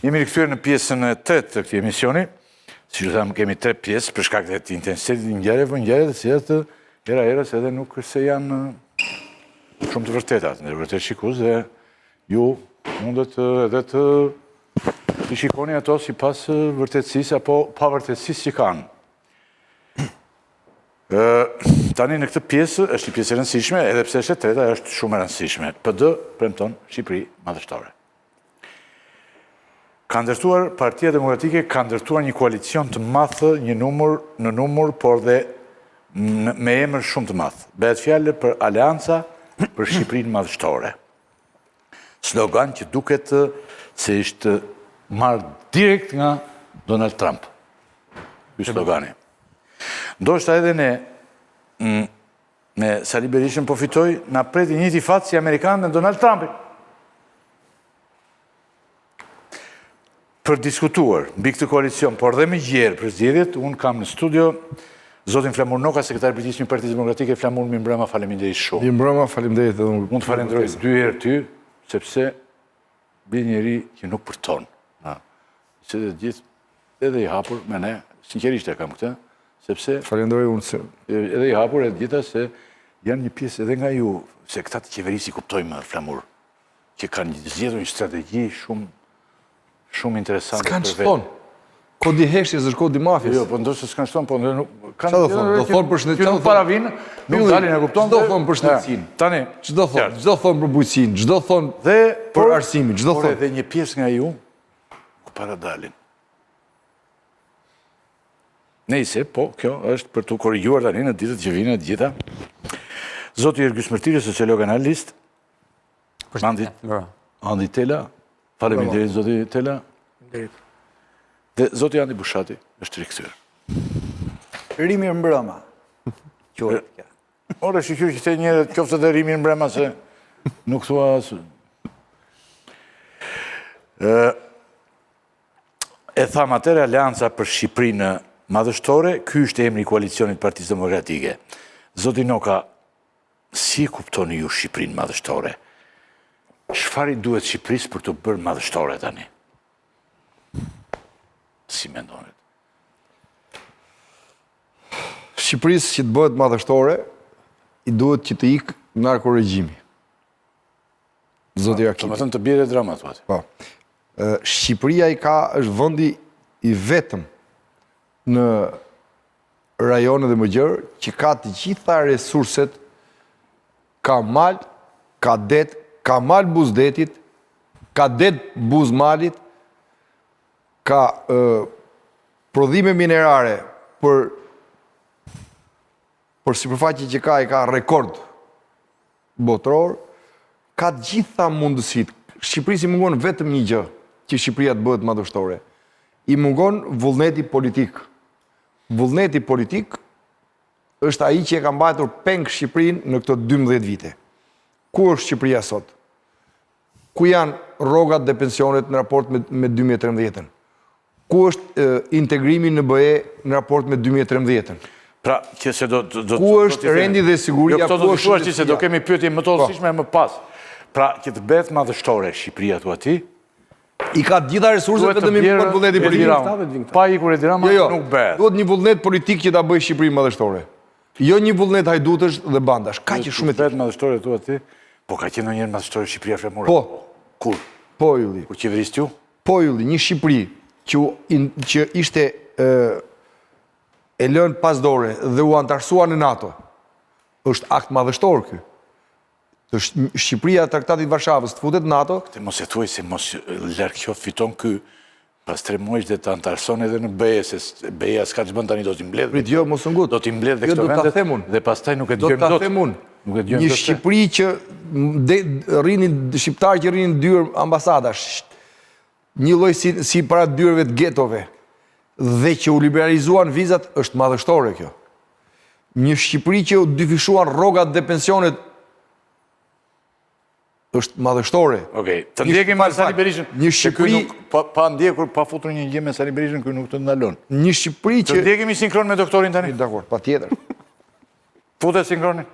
Jemi rikthyer në pjesën e tretë të këtij emisioni. Siç ju thamë, kemi tre pjesë për shkak të intensitetit të ngjarjeve, po ngjarje të cilat hera herës edhe nuk është se janë shumë të vërteta, të vërtetë shikues dhe ju mundet edhe të të shikoni ato sipas vërtetësisë apo pavërtetësisë që kanë. Tani në këtë pjesë, është një pjesë e rëndësishme, edhe pse është e treta, është shumë e rëndësishme. PD premton Shqipëri madhështore. Ka ndërtuar Partia Demokratike ka ndërtuar një koalicion të madh, një numër në numër, por dhe me emër shumë të madh. Bëhet fjalë për Aleanca për Shqipërinë Madhështore. Slogan që duket se është marrë direkt nga Donald Trump. Ky slogani. Ndoshta edhe ne mm, me Sali Berishën po fitoi, na pret i njëjti fat si amerikanët me Donald Trumpin. Për diskutuar mbi këtë koalicion, por dhe më gjerë për zgjedhjet, unë kam në studio zotin Flamur Noka, sekretar i përgjithshëm i Partisë Demokratike. Flamur, mirëmbrëma, faleminderit shumë. Mirëmbrëma, faleminderit edhe unë. Unë të falenderoj dy herë ty, sepse je njeri që nuk përton. Na, se të gjithë edhe i hapur me ne, sinqerisht e kam këtë, sepse Falenderoj unë se edhe i hapur e gjitha se janë një pjesë edhe nga ju, se këta të qeverisë i kuptojmë Flamur, që kanë zgjedhur një strategji shumë shumë interesante S'kanë ç'të thonë. Kodi i heshtjes është kodi i mafies. Jo, po ndoshta s'kanë ç'të thonë, po ndër nuk kanë. Çfarë do thonë? Do thonë për shëndetësinë. Nuk para vinë, nuk dalin, e kupton? Ç'do thonë për shëndetësinë? Tani, ç'do thonë? Ç'do thonë për bujqësinë? Ç'do thonë dhe për arsimin? Ç'do thonë? Por edhe një pjesë nga ju nuk para dalin. Nejse, po, kjo është për t'u korrigjuar tani në ditët që vijnë të gjitha. Zoti Ergys Mërtiri, sociolog analist, Andi, Andi Tela, faleminderit zoti Tela. Faleminderit. Dhe zoti Andi Bushati është rikthyer. Ri mirëmbrëma. Quhet kjo. Ore, shyqyr që the njëherë, qoftë edhe ri mirëmbrëma se nuk thua as... E thamë atëherë Aleanca për Shqipërinë Madhështore, ky është emri i koalicionit Partisë Demokratike. Zoti Noka, Si e kuptoni ju Shqipërinë madhështore? Çfarë i duhet Shqipërisë për t'u bërë madhështore tani? Si mendoni? Shqipërisë që të bëhet madhështore, i duhet që të ikë narkoregjimi. Zoti Rakipi. Domethënë të bjerë Edi Rama, thua ti. Po. Shqipëria i ka, është vendi i vetëm në rajon dhe më gjerë, që ka të gjitha resurset, ka mal, ka det, ka mal buzë detit, ka det buzë malit, ka prodhime minerare për për sipërfaqe që ka, i ka rekord botëror, ka të gjitha mundësitë. Shqipërisë i mungon vetëm një gjë, që Shqipëria të bëhet madhështore. I mungon vullneti politik. Vullneti politik është ai që e ka mbajtur peng Shqipërinë në këto 12 vite. Ku është Shqipëria sot? Ku janë rrogat dhe pensionet në raport me, me 2013-ën? Ku është integrimi në BE në raport me 2013-ën? Pra, që se do do Ku është rendi dhe siguria? Jo, këto do të thuash se do kemi pyetje më të po. hollësishme më pas. Pra, që të bëhet madhështore Shqipëria thua ti, I ka të gjitha resurset vetëm i mungon vullneti politik. Pa ikur Edi Rama jo, jo, nuk bëhet. Duhet një vullnet politik që ta bëjë Shqipërinë madhështore. Jo një vullnet hajdutësh dhe bandash. Kaq shumë e bëhet madhështore thua ti? Po ka qenë ndonjëherë madhështore Shqipëria Flamur? Po. Kur? Po Ylli. Kur qeverisët ju? Po Ylli, një Shqipëri që që ishte e, e lënë pas dore dhe u anëtarësua në NATO. Është akt madhështor ky. Të Shqipëria e Traktatit të Varshavës të futet në NATO. Këtë mos e thuaj se mos larg qoftë fiton ky pas tre muajsh dhe të anëtarëson edhe në BE, se BE-ja s'ka ç'bën tani do t'i mbledhë. Prit, jo, mos u ngut. Do t'i mbledhë dhe jo, këto vendet dhe pastaj nuk e dëgjojmë dot. Do ta them unë. Nuk e dëgjojmë dot. Një Shqipëri që rrinin shqiptarë që rrinin dyer ambasadash. Një lloj si si para dyerve të getove dhe që u liberalizuan vizat është madhështore kjo. Një Shqipëri që u dyfishuan rrogat dhe pensionet është madhështore. Okej, të ndjekim me Sali Berishën. Një Shqipëri nuk pa, pa ndjekur, pa futur një gjë me Sali Berishën, ky nuk të ndalon. Një Shqipëri që Të ndjekim sinkron me doktorin tani. Dakord, patjetër. Fute sinkronin.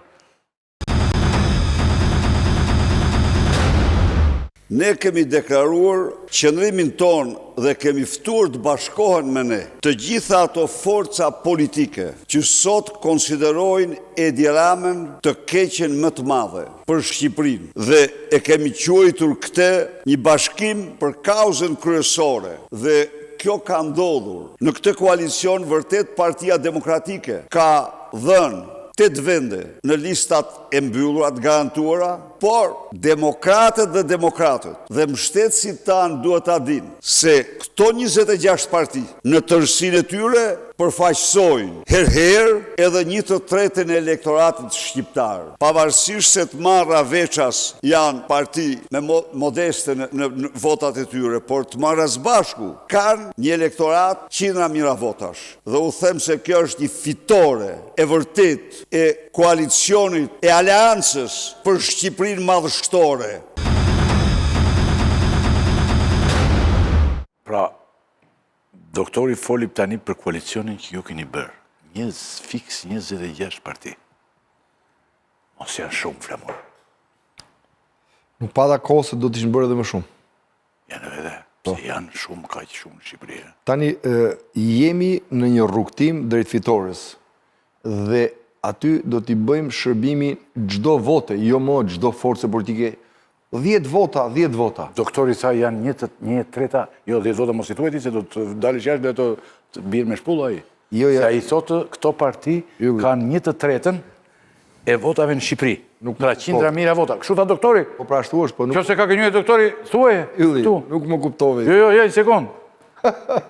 Ne kemi deklaruar qëndrimin tonë dhe kemi ftuar të bashkohen me ne të gjitha ato forca politike që sot konsiderojnë Edi Ramën të keqen më të madhe për Shqipërinë dhe e kemi quajtur këtë një bashkim për kauzën kryesore dhe kjo ka ndodhur. Në këtë koalicion vërtet Partia Demokratike ka dhënë 8 vende në listat e mbyllura të garantuara, por demokratët dhe demokratet dhe mbështetësit tanë duhet ta dinë se këto 26 parti në tërësinë e tyre përfaqësojnë herë-herë edhe një të tretën e elektoratit shqiptar. Pavarësisht se të marra veças janë parti me modeste në, në, në votat e tyre, por të marra së bashku kanë një elektorat qindra mijëra votash. Dhe u them se kjo është një fitore e vërtetë e koalicionit e aleancës për Shqipërinë madhështore. Pra, doktori foli tani për koalicionin që ju keni bërë. Një fiks 26 parti. Mos janë shumë Flamur. Nuk pata kohë se do të ishin bërë edhe më shumë. Janë edhe, po. se janë shumë kaq shumë në Shqipëri. Tani, jemi në një rrugëtim drejt fitores dhe aty do t'i bëjmë shërbimin çdo vote, jo më çdo force politike, 10 vota, 10 vota. Doktori tha janë një, të, një e treta, jo 10 vota mos i thuaj ti se do të dalësh jashtë dhe të, të bjerë me shpulla ai. Jo, jo. Se ai thotë këto parti kanë një të tretën e votave në Shqipëri. Nuk pra qindra po. mijëra vota. Kështu tha doktori. Po pra ashtu është, po nuk. Nëse ka gënjyer doktori, thuaje. Ylli, nuk më kuptove. Jo, jo, jo, një sekond.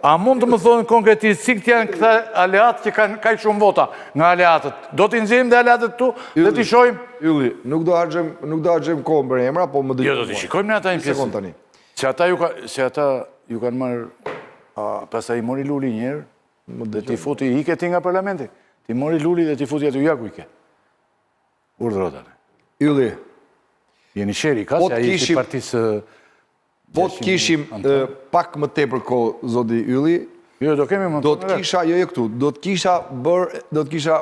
A mund të më thonë konkretisht cilët janë këta aleatë që kanë kaq shumë vota nga aleatët? Do t'i nxjerrim dhe aleatët këtu dhe t'i shohim? Ylli, nuk do harxhojmë, nuk do harxhojmë kohë për emra, po më dëgjoj. Jo, do t'i shikojmë ne ata një pjesë. Sekond tani. Se ata ju ka, se ata ju kanë marrë, pastaj i mori Luli një herë, Dhe t'i futi, ike ti nga parlamenti. T'i mori Luli dhe t'i futi aty, ja ku i ke. Urdhëro tani. Ylli. Jenisheri, ka po se ai i partisë... Po të kishim pak më tepër kohë, zoti Ylli, Jo, do kemi më Do të kisha, jo, jo këtu, do të kisha bërë, do të kisha,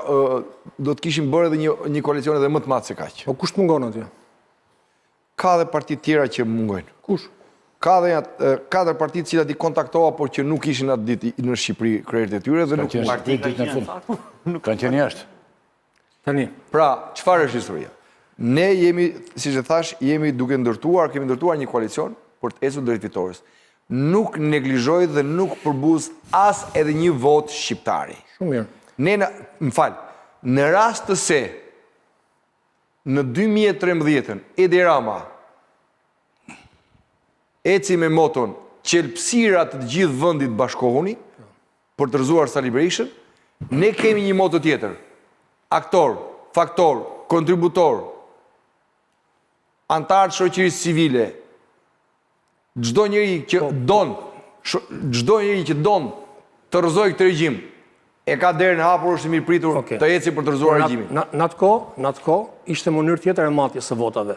do të kishim bërë edhe një, një koalicion edhe më të madh se kaq. Po kush të mungon atje? Ka dhe parti tjera që mungojnë. Kush? Ka dhe një katër parti të cilat i kontaktova, por që nuk ishin atë ditë në Shqipëri krerët e tyre dhe nuk mund. Parti ditën e fundit. Kanë qenë jashtë. Tani, pra, çfarë është historia? Ne jemi, siç e thashë, jemi duke ndërtuar, kemi ndërtuar një koalicion për të ecur drejt fitores. Nuk neglizhoj dhe nuk përbuz as edhe një votë shqiptari. Shumë mirë. Ne, në, më fal, në rast të se Në 2013-ën, Edi Rama eci me moton qelbësira të të gjithë vendit bashkohuni për të rrëzuar Sali Berishën, ne kemi një moto tjetër. Aktor, faktor, kontributor, anëtar të shoqërisë civile, Çdo njeri që po. don, çdo njeri që don të rrëzojë këtë regjim, e ka derën hapur, është i mirëpritur okay. të eci për të rrëzuar regjimin. Në në atë kohë, në atë kohë ishte mënyrë tjetër e matjes së votave.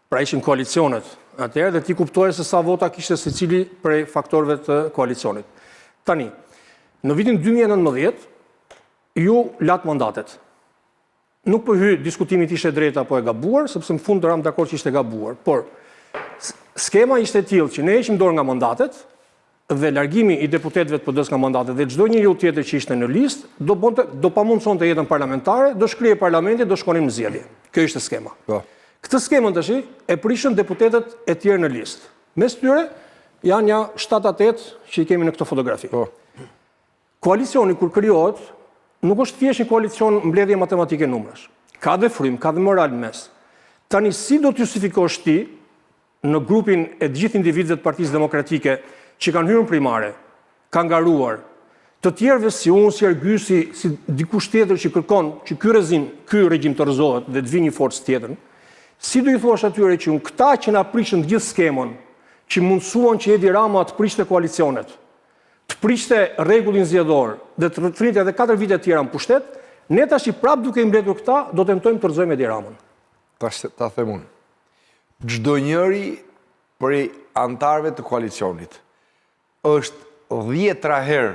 Pra ishin koalicionet atëherë dhe ti kuptoje se sa vota kishte secili prej faktorëve të koalicionit. Tani, në vitin 2019 ju latë mandatet. Nuk po hyj diskutimit ishte e drejtë apo e gabuar, sepse në fund ramë dakord që ishte e gabuar, por skema ishte e tillë që ne heqim dorë nga mandatet dhe largimi i deputetëve të PD-së nga mandatet dhe çdo njeriu tjetër që ishte në listë do bonte do pamundësonte jetën parlamentare, do shkrihej parlamenti, do shkonim në zgjedhje. Kjo ishte skema. Po. Këtë skemën tash e prishën deputetët e tjerë në listë. Mes tyre janë nja 7-8 që i kemi në këtë fotografi. Po. Koalicioni kur krijohet, nuk është thjesht një koalicion mbledhje matematike numrash. Ka dhe frymë, ka dhe moral në mes. Tani si do të justifikosh ti në grupin e të gjithë individëve të Partisë Demokratike që kanë hyrë në primare, kanë garuar, të tjerëve si unë, si Ergysi, si dikush tjetër që kërkon që ky rezim, ky regjim të rrëzohet dhe të vijë një forcë tjetër, si do i thuash atyre që unë këta që na prishën të gjithë skemën, që mundësuan që Edi Rama të prishte koalicionet, të prishte rregullin zgjedhor dhe të rrinte edhe 4 vite të tjera në pushtet, ne tash i prapë duke i mbledhur këta, do tentojmë të rrëzojmë Edi Ramën. Tash ta them unë. Çdo njëri prej anëtarëve të koalicionit është dhjetra herë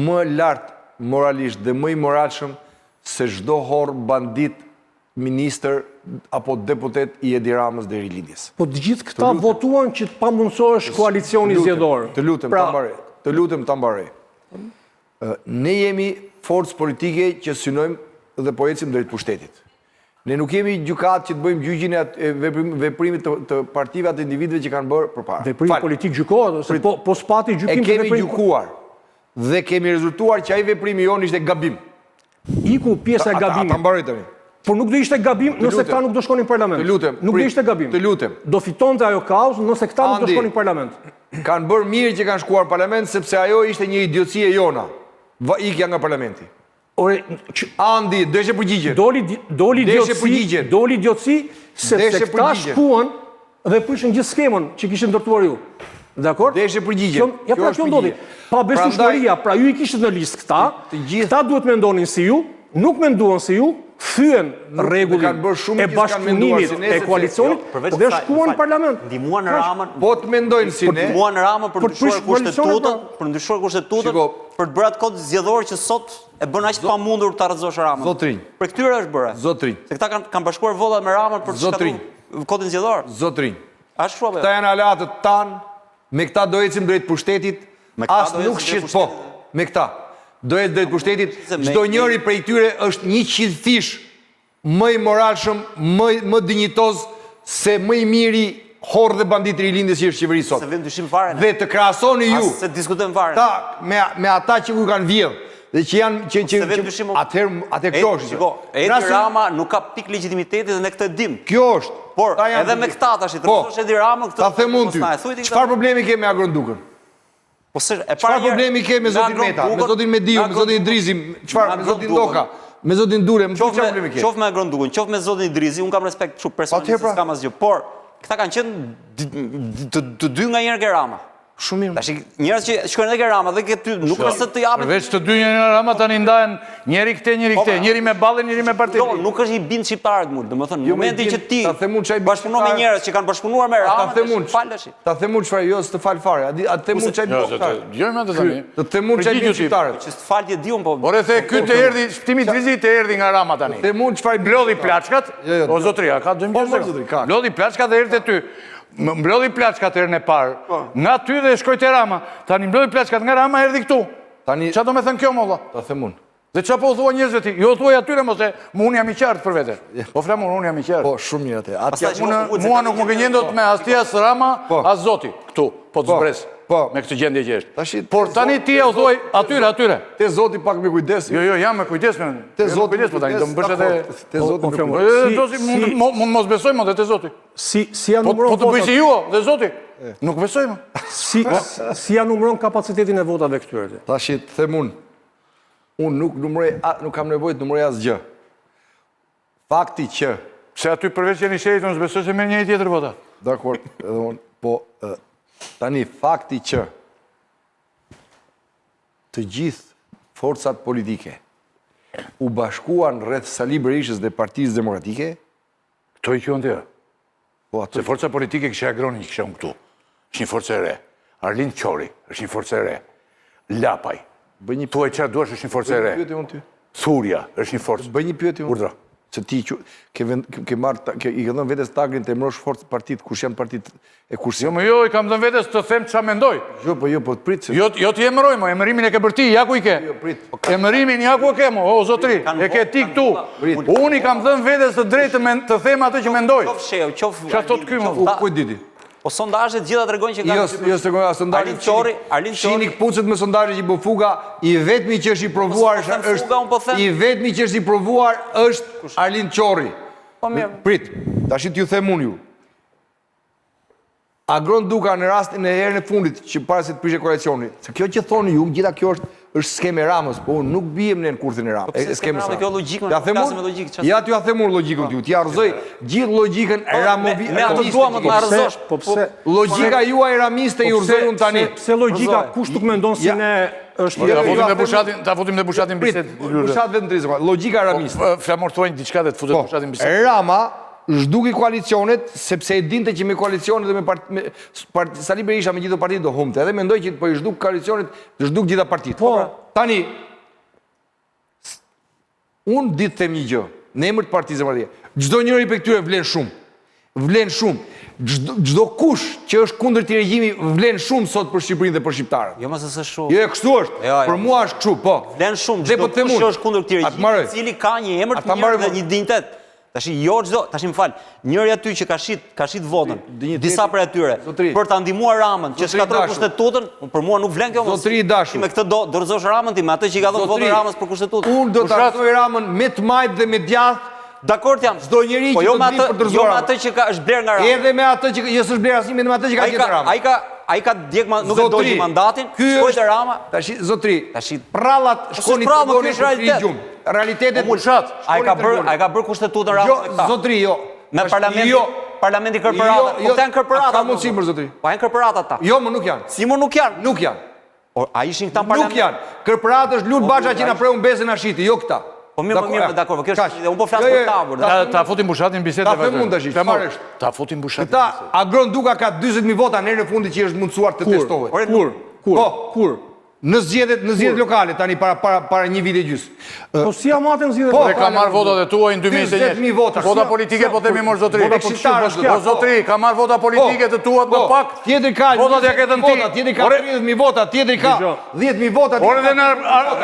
më lart moralisht dhe më i moralshëm se çdo horr bandit. ministër apo deputet i Edi Ramës dhe Rilindjes. Po të gjithë këta votuan që të pamundësohesh koalicioni zgjedhor. Të lutem pra- ta mbaroj. Të lutem ta mbaroj. Ne jemi forcë politike që synojmë dhe po ecim drejt pushtetit. Ne nuk jemi gjykatë që të bëjmë gjyqin e veprimit të, të partive atë individëve që kanë bërë përpara. Veprimi politik gjykohet ose po po s'pati gjykim E kemi gjykuar dhe kemi rezultuar që ai veprimi jonë ishte gabim. Iku pjesa e gabimit. Ta mbaroj tani. Por nuk do ishte gabim nëse këta nuk do shkonin në parlament. Të lutem. Nuk do ishte gabim. Të lutem. Do fitonte ajo kauzë nëse këta nuk do shkonin në parlament. Kanë bërë mirë që kanë shkuar në parlament sepse ajo ishte një idiotësi e jona. Va ikja nga parlamenti. Ore, që, Andi, deshe përgjigje. Doli doli idiotësi, doli idiotësi sepse këta shkuan dhe prishën gjithë skemën që kishin ndërtuar ju. Dakor? Deshe përgjigje. Kjo, ja pra kjo ndodhi. Pabesueshmëria, pra ju i kishit në listë këta, këta duhet mendonin si ju, nuk menduan si ju, thyen rregullin e bashkëpunimit e koalicionit jo, dhe shkuan në parlament. Ndihmuan Ramën. Po të mendojnë si ne. Ndihmuan Ramën për të ndryshuar kushtetutën, për ndryshuar kushtetutën, për të bërë atë kod zgjedhor që sot e bën aq të pamundur ta rrëzosh Ramën. Zotrinj. Për këtyre është bërë. Zotrinj. Se këta kanë kanë bashkuar votat me Ramën për të shkatërruar kodin zgjedhor. Zotrinj. A është kështu apo jo? Këta janë aleatët tanë, me këta do ecim drejt pushtetit, as nuk shqit po, me këta do ecim drejt pushtetit, çdo njëri prej tyre është 100 fish më i moralshëm, më më dinjitoz se më i miri horr dhe bandit i rilindjes që është qeveri sot. S'e vëmë në dyshim fare. Dhe të krahasoni ju. As s'e diskutojmë fare. Ta me me ata që ju kanë vjedh dhe që janë që që po që atëherë atëherë kjo është. Shiko, Edi Rama nuk ka pikë legitimiteti dhe ne këtë e dim. Kjo është. Por edhe me këta tash të po, rrëzosh Edi Ramën këtë. Ta them unë ty. Çfarë problemi ke me Agron Dukën? Po se e para Çfarë problemi ke me zotin Meta, me zotin Mediu, me zotin Idrizi, çfarë me zotin Ndoka, me zotin Dule, më thuaj çfarë problemi ke? Qoftë me Agron Dukën, qoftë me zotin Idrizi, unë kam respekt kështu personalisht, pra. s'kam asgjë. Por këta kanë qenë të dy nga njëherë ke Rama. Shumë mirë. Tash njerëz që shkojnë edhe ke Rama dhe ke ty nuk është se të japin. Përveç të dy nga Rama tani ndahen njëri këte, njëri Po, këte, pra. njëri me ballin, njëri me partinë. Jo, nuk është i bind shqiptarët mund. Domethënë, në Jo, më i momentin bind- që ti ta them unë çaj bind bashkëpunon me shqiptarët. njerëz që kanë bashkëpunuar me Ta Ramën, them unë. fal tash. Ta them unë çfarë, jo, s'të fal fare. A di, a të them unë çaj Jo, bind se të shqiptarët. dëgjojmë atë tani. Të them unë çaj bind Përgjigju ti. shqiptarët. Që s'të fal ti e di unë, po. Ore the, ky të erdhi, Shpëtimi Idrizi të erdhi nga Rama tani. Them unë çfarë bind Mblodhi plaçkat, Jo, jo, o zotri, a ka dëmë Po, mo, zotri, ka. Mblodhi plaçkat dhe erdhi te ty. Mblodhi plaçkat herën e parë. Po. Nga ty dhe shkoi te Rama. Tani mblodhi plaçkat nga Rama erdhi këtu. Tani Çfarë do me thënë kjo molla? Ta them unë. Dhe çfarë po thua njerëzve ti? Jo thuaj atyre mos e, mu unë jam i qartë për vete. Po Flamur, unë jam i qartë. Po, shumë mirë atë. Atë Pastaj, Unë Unë- mua nuk më gënjen dot me as ti as Rama, Po. as Zoti këtu, po të Po, zbres. po. Me këtë gjendje që është. Tashi, Por te tani Zoti- ti ja u thuaj atyre, atyre. Te Zoti pak me kujdes. Jo, jo, jam me kujdes me. Te jam me Zoti kujdes, po tani do më bësh edhe Te Zoti Po, me Flamur, kujdes. Po, Si- Zoti mund si- mund mos besoj më dhe te Zoti. Si si ja Po numëron po të bëj votat? si ju, o, dhe Zoti. Nuk besoj më. Si si ja numëron kapacitetin e votave këtyre ti? Tashi të them unë. Unë nuk numëroj, nuk kam nevojë të numëroj asgjë. Fakti që Se aty përveç Jenisherit, unë s'besoj se merr njëri tjetër vota. Dakor, edhe unë, po, e, tani, fakti që të gjithë forcat politike u bashkuan rreth Sali Berishës dhe Partisë Demokratike, Këto i quan ti. po ato Se forca politike kisha Agronin që kisha unë këtu. Është një forcë e re. Arlind Qori është një forcë e re. Lapaj. Bëj një Thuaj çfarë duash, është një forcë e re. pyetje unë ty. Thurja është një forcë. Bëj një pyetje unë. Urdhra. Se ti që, ke, vend, ke, ke marrë, ta- ke, i ke dhënë vetes tagrin të emërosh forcë partitë, kush janë partitë e kush Jo, më jo, i kam dhënë vetes të them çfarë mendoj. Jo, po jo, po të prit se Jo, jo ti emëroj, mo, emërimin e ke bërë ti, ja ku i ke. Jo, prit. Po Emërimin ja ku e ke, mo, o zotri, Kanë e ke vo- ti kanë këtu. Prit. Unë i kam dhënë vetes të drejtë të men- të them atë që mendoj. Qoftë Shehu, qoftë Çfarë thot ky, mo? qoftë ta- Ku e di ti? Po sondazhet gjitha tregojnë që Jo, kanë jo s'tregojnë as sondazhet. Arlind Qori, Arlind Qori. Shini këpucët me sondazhe që bën Fuga, i vetmi që është i provuar Po s'po them është Fuga, unë po them. i vetmi që është i provuar është Arlind Qori. Po mirë. Prit, tash t'ju them unë ju. Agron Duka në rastin e herën e fundit që para se të prishë koalicioni, se kjo që thoni ju, gjitha kjo është është skemë e Ramës, po unë nuk bijem ne në kurthin e Ramës. Po pse e skemës skemë Ramës, Ramës. kjo logjikë, Ja them flasim unë, me logjikë, çfarë- Ja t'ju them unë logjikën t'ju, t'ja rrëzoj gjithë logjikën Po, me, Ramovi. me atë ramiste dua më që të keni. na rrëzosh. Po pse Logjika juaj ramiste ju po pse- rrëzoj unë tani. Pse, pse logjika Rrëzoj. kush nuk mendon si Ja. ne është Ta Jo, futim jo, dhe them- Bushatin, ta futim dhe Bushatin Prit, bisedë. Bushat vetëm 30 sekonda. Logjika ramiste. Po, Flamur thuaj diçka dhe të futet Po, Bushatin bisedë. Rama zhduki koalicionet sepse e dinte që me koalicionet dhe me, part, me part, Sali Berisha me gjithë partitë do humte. Edhe mendoi që po i zhduk koalicionet, të zhduk gjitha partitë. Po. Tani unë di të them një gjë, në emër të Partisë Demokratike. Çdo njëri prej këtyre vlen shumë. Vlen shumë. Çdo kush që është kundër këtij regjimi vlen shumë sot për Shqipërinë dhe për shqiptarët. Jo, mos e se shumë. Jo, jo, kështu është. Jo, jo. Për mua është kështu, po. Vlen shumë çdo kush që është kundër këtij regjimi, i cili ka një emër të mirë dhe një dinjitet. Tashi jo çdo, tashi më fal, njëri aty që ka shit, ka shit votën, disa prej atyre, për ta ndihmuar Ramën, që shkatërroi kushtetutën, për mua nuk vlen kjo mos. Zotri i dashur. Ti me këtë do do rrëzosh Ramën ti me atë që i ka dhënë votën Ramës për kushtetutën. Unë do ta rrëzoj Ramën me të majtë dhe me djathtë. Dakord jam. Çdo njeri po që jo do të vijë për të rrëzuar. Jo me atë që ka është blerë nga Rama. Edhe me atë që jo s'është blerë asnjë, me atë që ka gjetur Rama. Ai ka ai ka djeg nuk e dogji mandatin, shkoi te Rama. Tashi zotri, tashi prrallat po shkoni të tregoni për gjumë. Realitetet po Bushat, ai ka bërë, ai ka bërë kushtetutën Rama jo, me këta. Zotri, jo. Me parlamentin, jo. Parlamenti kërpërata. Jo, po këta janë kërpërata. Ka mundësi mor zotri. Po janë kërpërata ata. Jo, më nuk janë. Si më nuk janë? Nuk janë. O, a ishin këta në parlament? Nuk janë. Kërpëratë është Lul po, Basha që na preu mbesën na shiti, jo këta. Po mirë, po mirë, dakord, po kjo është, unë po flas jo, për jo, këta, por. Ta, ta futim Bushatin në bisedë. Ta them unë tash, çfarë është? Ta futim Bushatin. Këta Agron Duka ka 40000 vota në herën e fundit që është mundësuar të testohet. Kur? Kur? Po, kur? Në zgjedhjet, në zgjedhjet lokale tani para para para një viti e gjysmë. Po si ja maten zgjedhjet? Po, dhe ka marrë votat e tua në 2021. 40000 vota. Vota politike po themi mor zotri. Vota shqiptare. Po zotri, ka marrë vota politike të tuat më pak. Tjetri ka votat ja ke dhënë ti. Tjetri ka 30000 vota, tjetri ka 10000 vota. Por edhe në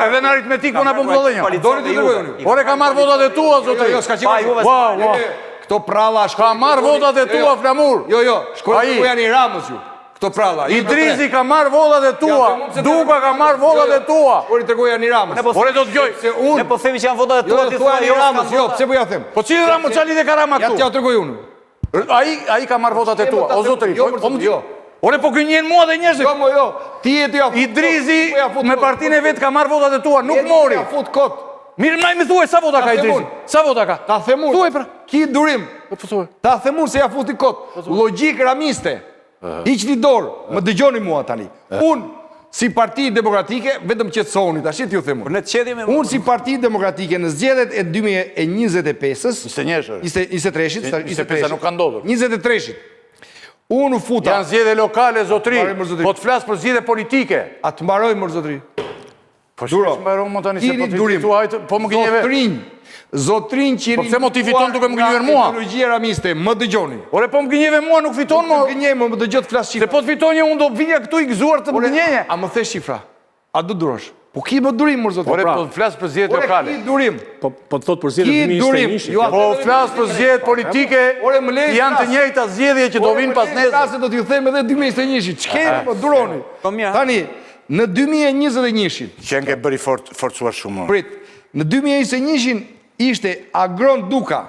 edhe në aritmetikë po na bën vëllënjë. Doni të tregoj unë. Ore ka marrë votat e tua zotri. Jo, jo, s'ka qenë. Ua, ua. Këto pralla ka marrë votat e tua Flamur. Jo, jo, shkojnë ku janë i Ramës ju. Këto pralla. Idrizi ka marrë votat e tua. Duka ka marrë votat e tua. Por i tregoj janë i Ramës. Ore do të dëgjoj. Se unë Ne po themi që janë votat e tua, ti thua jo Ramës, jo, pse po ja them? Po cili Ramës, çfarë lidhje ka Rama këtu? Ja t'ja tregoj unë. Ai ai ka marrë votat e tua. O zotëri, jo, po më jo. Ore po gënjen mua dhe njerëzit. Jo, mo jo. Ti je ti ja. Idrizi po me partinë e vet ka marrë votat e tua, nuk mori. Ja fut kot. Mirë, më më thuaj sa vota ka Idrizi? Sa vota ka? Ta them unë. Thuaj pra. Ki durim. Po thuaj. Ta them unë se ja futi kot. Po Logjikë ramiste. Hiqni dorë, më dëgjoni mua tani. Unë si Parti Demokratike, vetëm qetësohuni tash t'ju them unë. Unë si Parti Demokratike në zgjedhjet e 2025-ës, 23-shit, 25-a nuk ka ndodhur. 23-shit. Unë u futa. Janë zgjedhje lokale zotri. Po të flas për zgjedhje politike. A të mbaroj mor zotri? Po Duro. Mbaron më tani se po ti durim. Thuaj, po më gënjeve. Zotrinj, zotrinj që Po pse mo ti fiton duke më gënjyer mua? Ideologjia ramiste, më dëgjoni. Ore po më gënjeve mua, nuk fiton më. Nuk gënjej më, më dëgjo të flas shifra. Se po të fitonje unë do vija këtu i gëzuar të më gënjeje. A më the shifra? A do durosh? Po ki më durim mor zotri. Ore po flas për zgjedhjet lokale. Ore ki durim. Po po të thotë për zgjedhjet e 2021-shit. Po flas për zgjedhjet politike. Ore më lej. Janë të njëjta zgjedhje që do vinë pas nesër. Ore se do t'ju them edhe 2021-shit. Ç'keni po duroni. Po mirë. Tani Në 2021-shin. Qenke bëri fort, forcuar shumë. Prit. Në 2021-shin ishte Agron Duka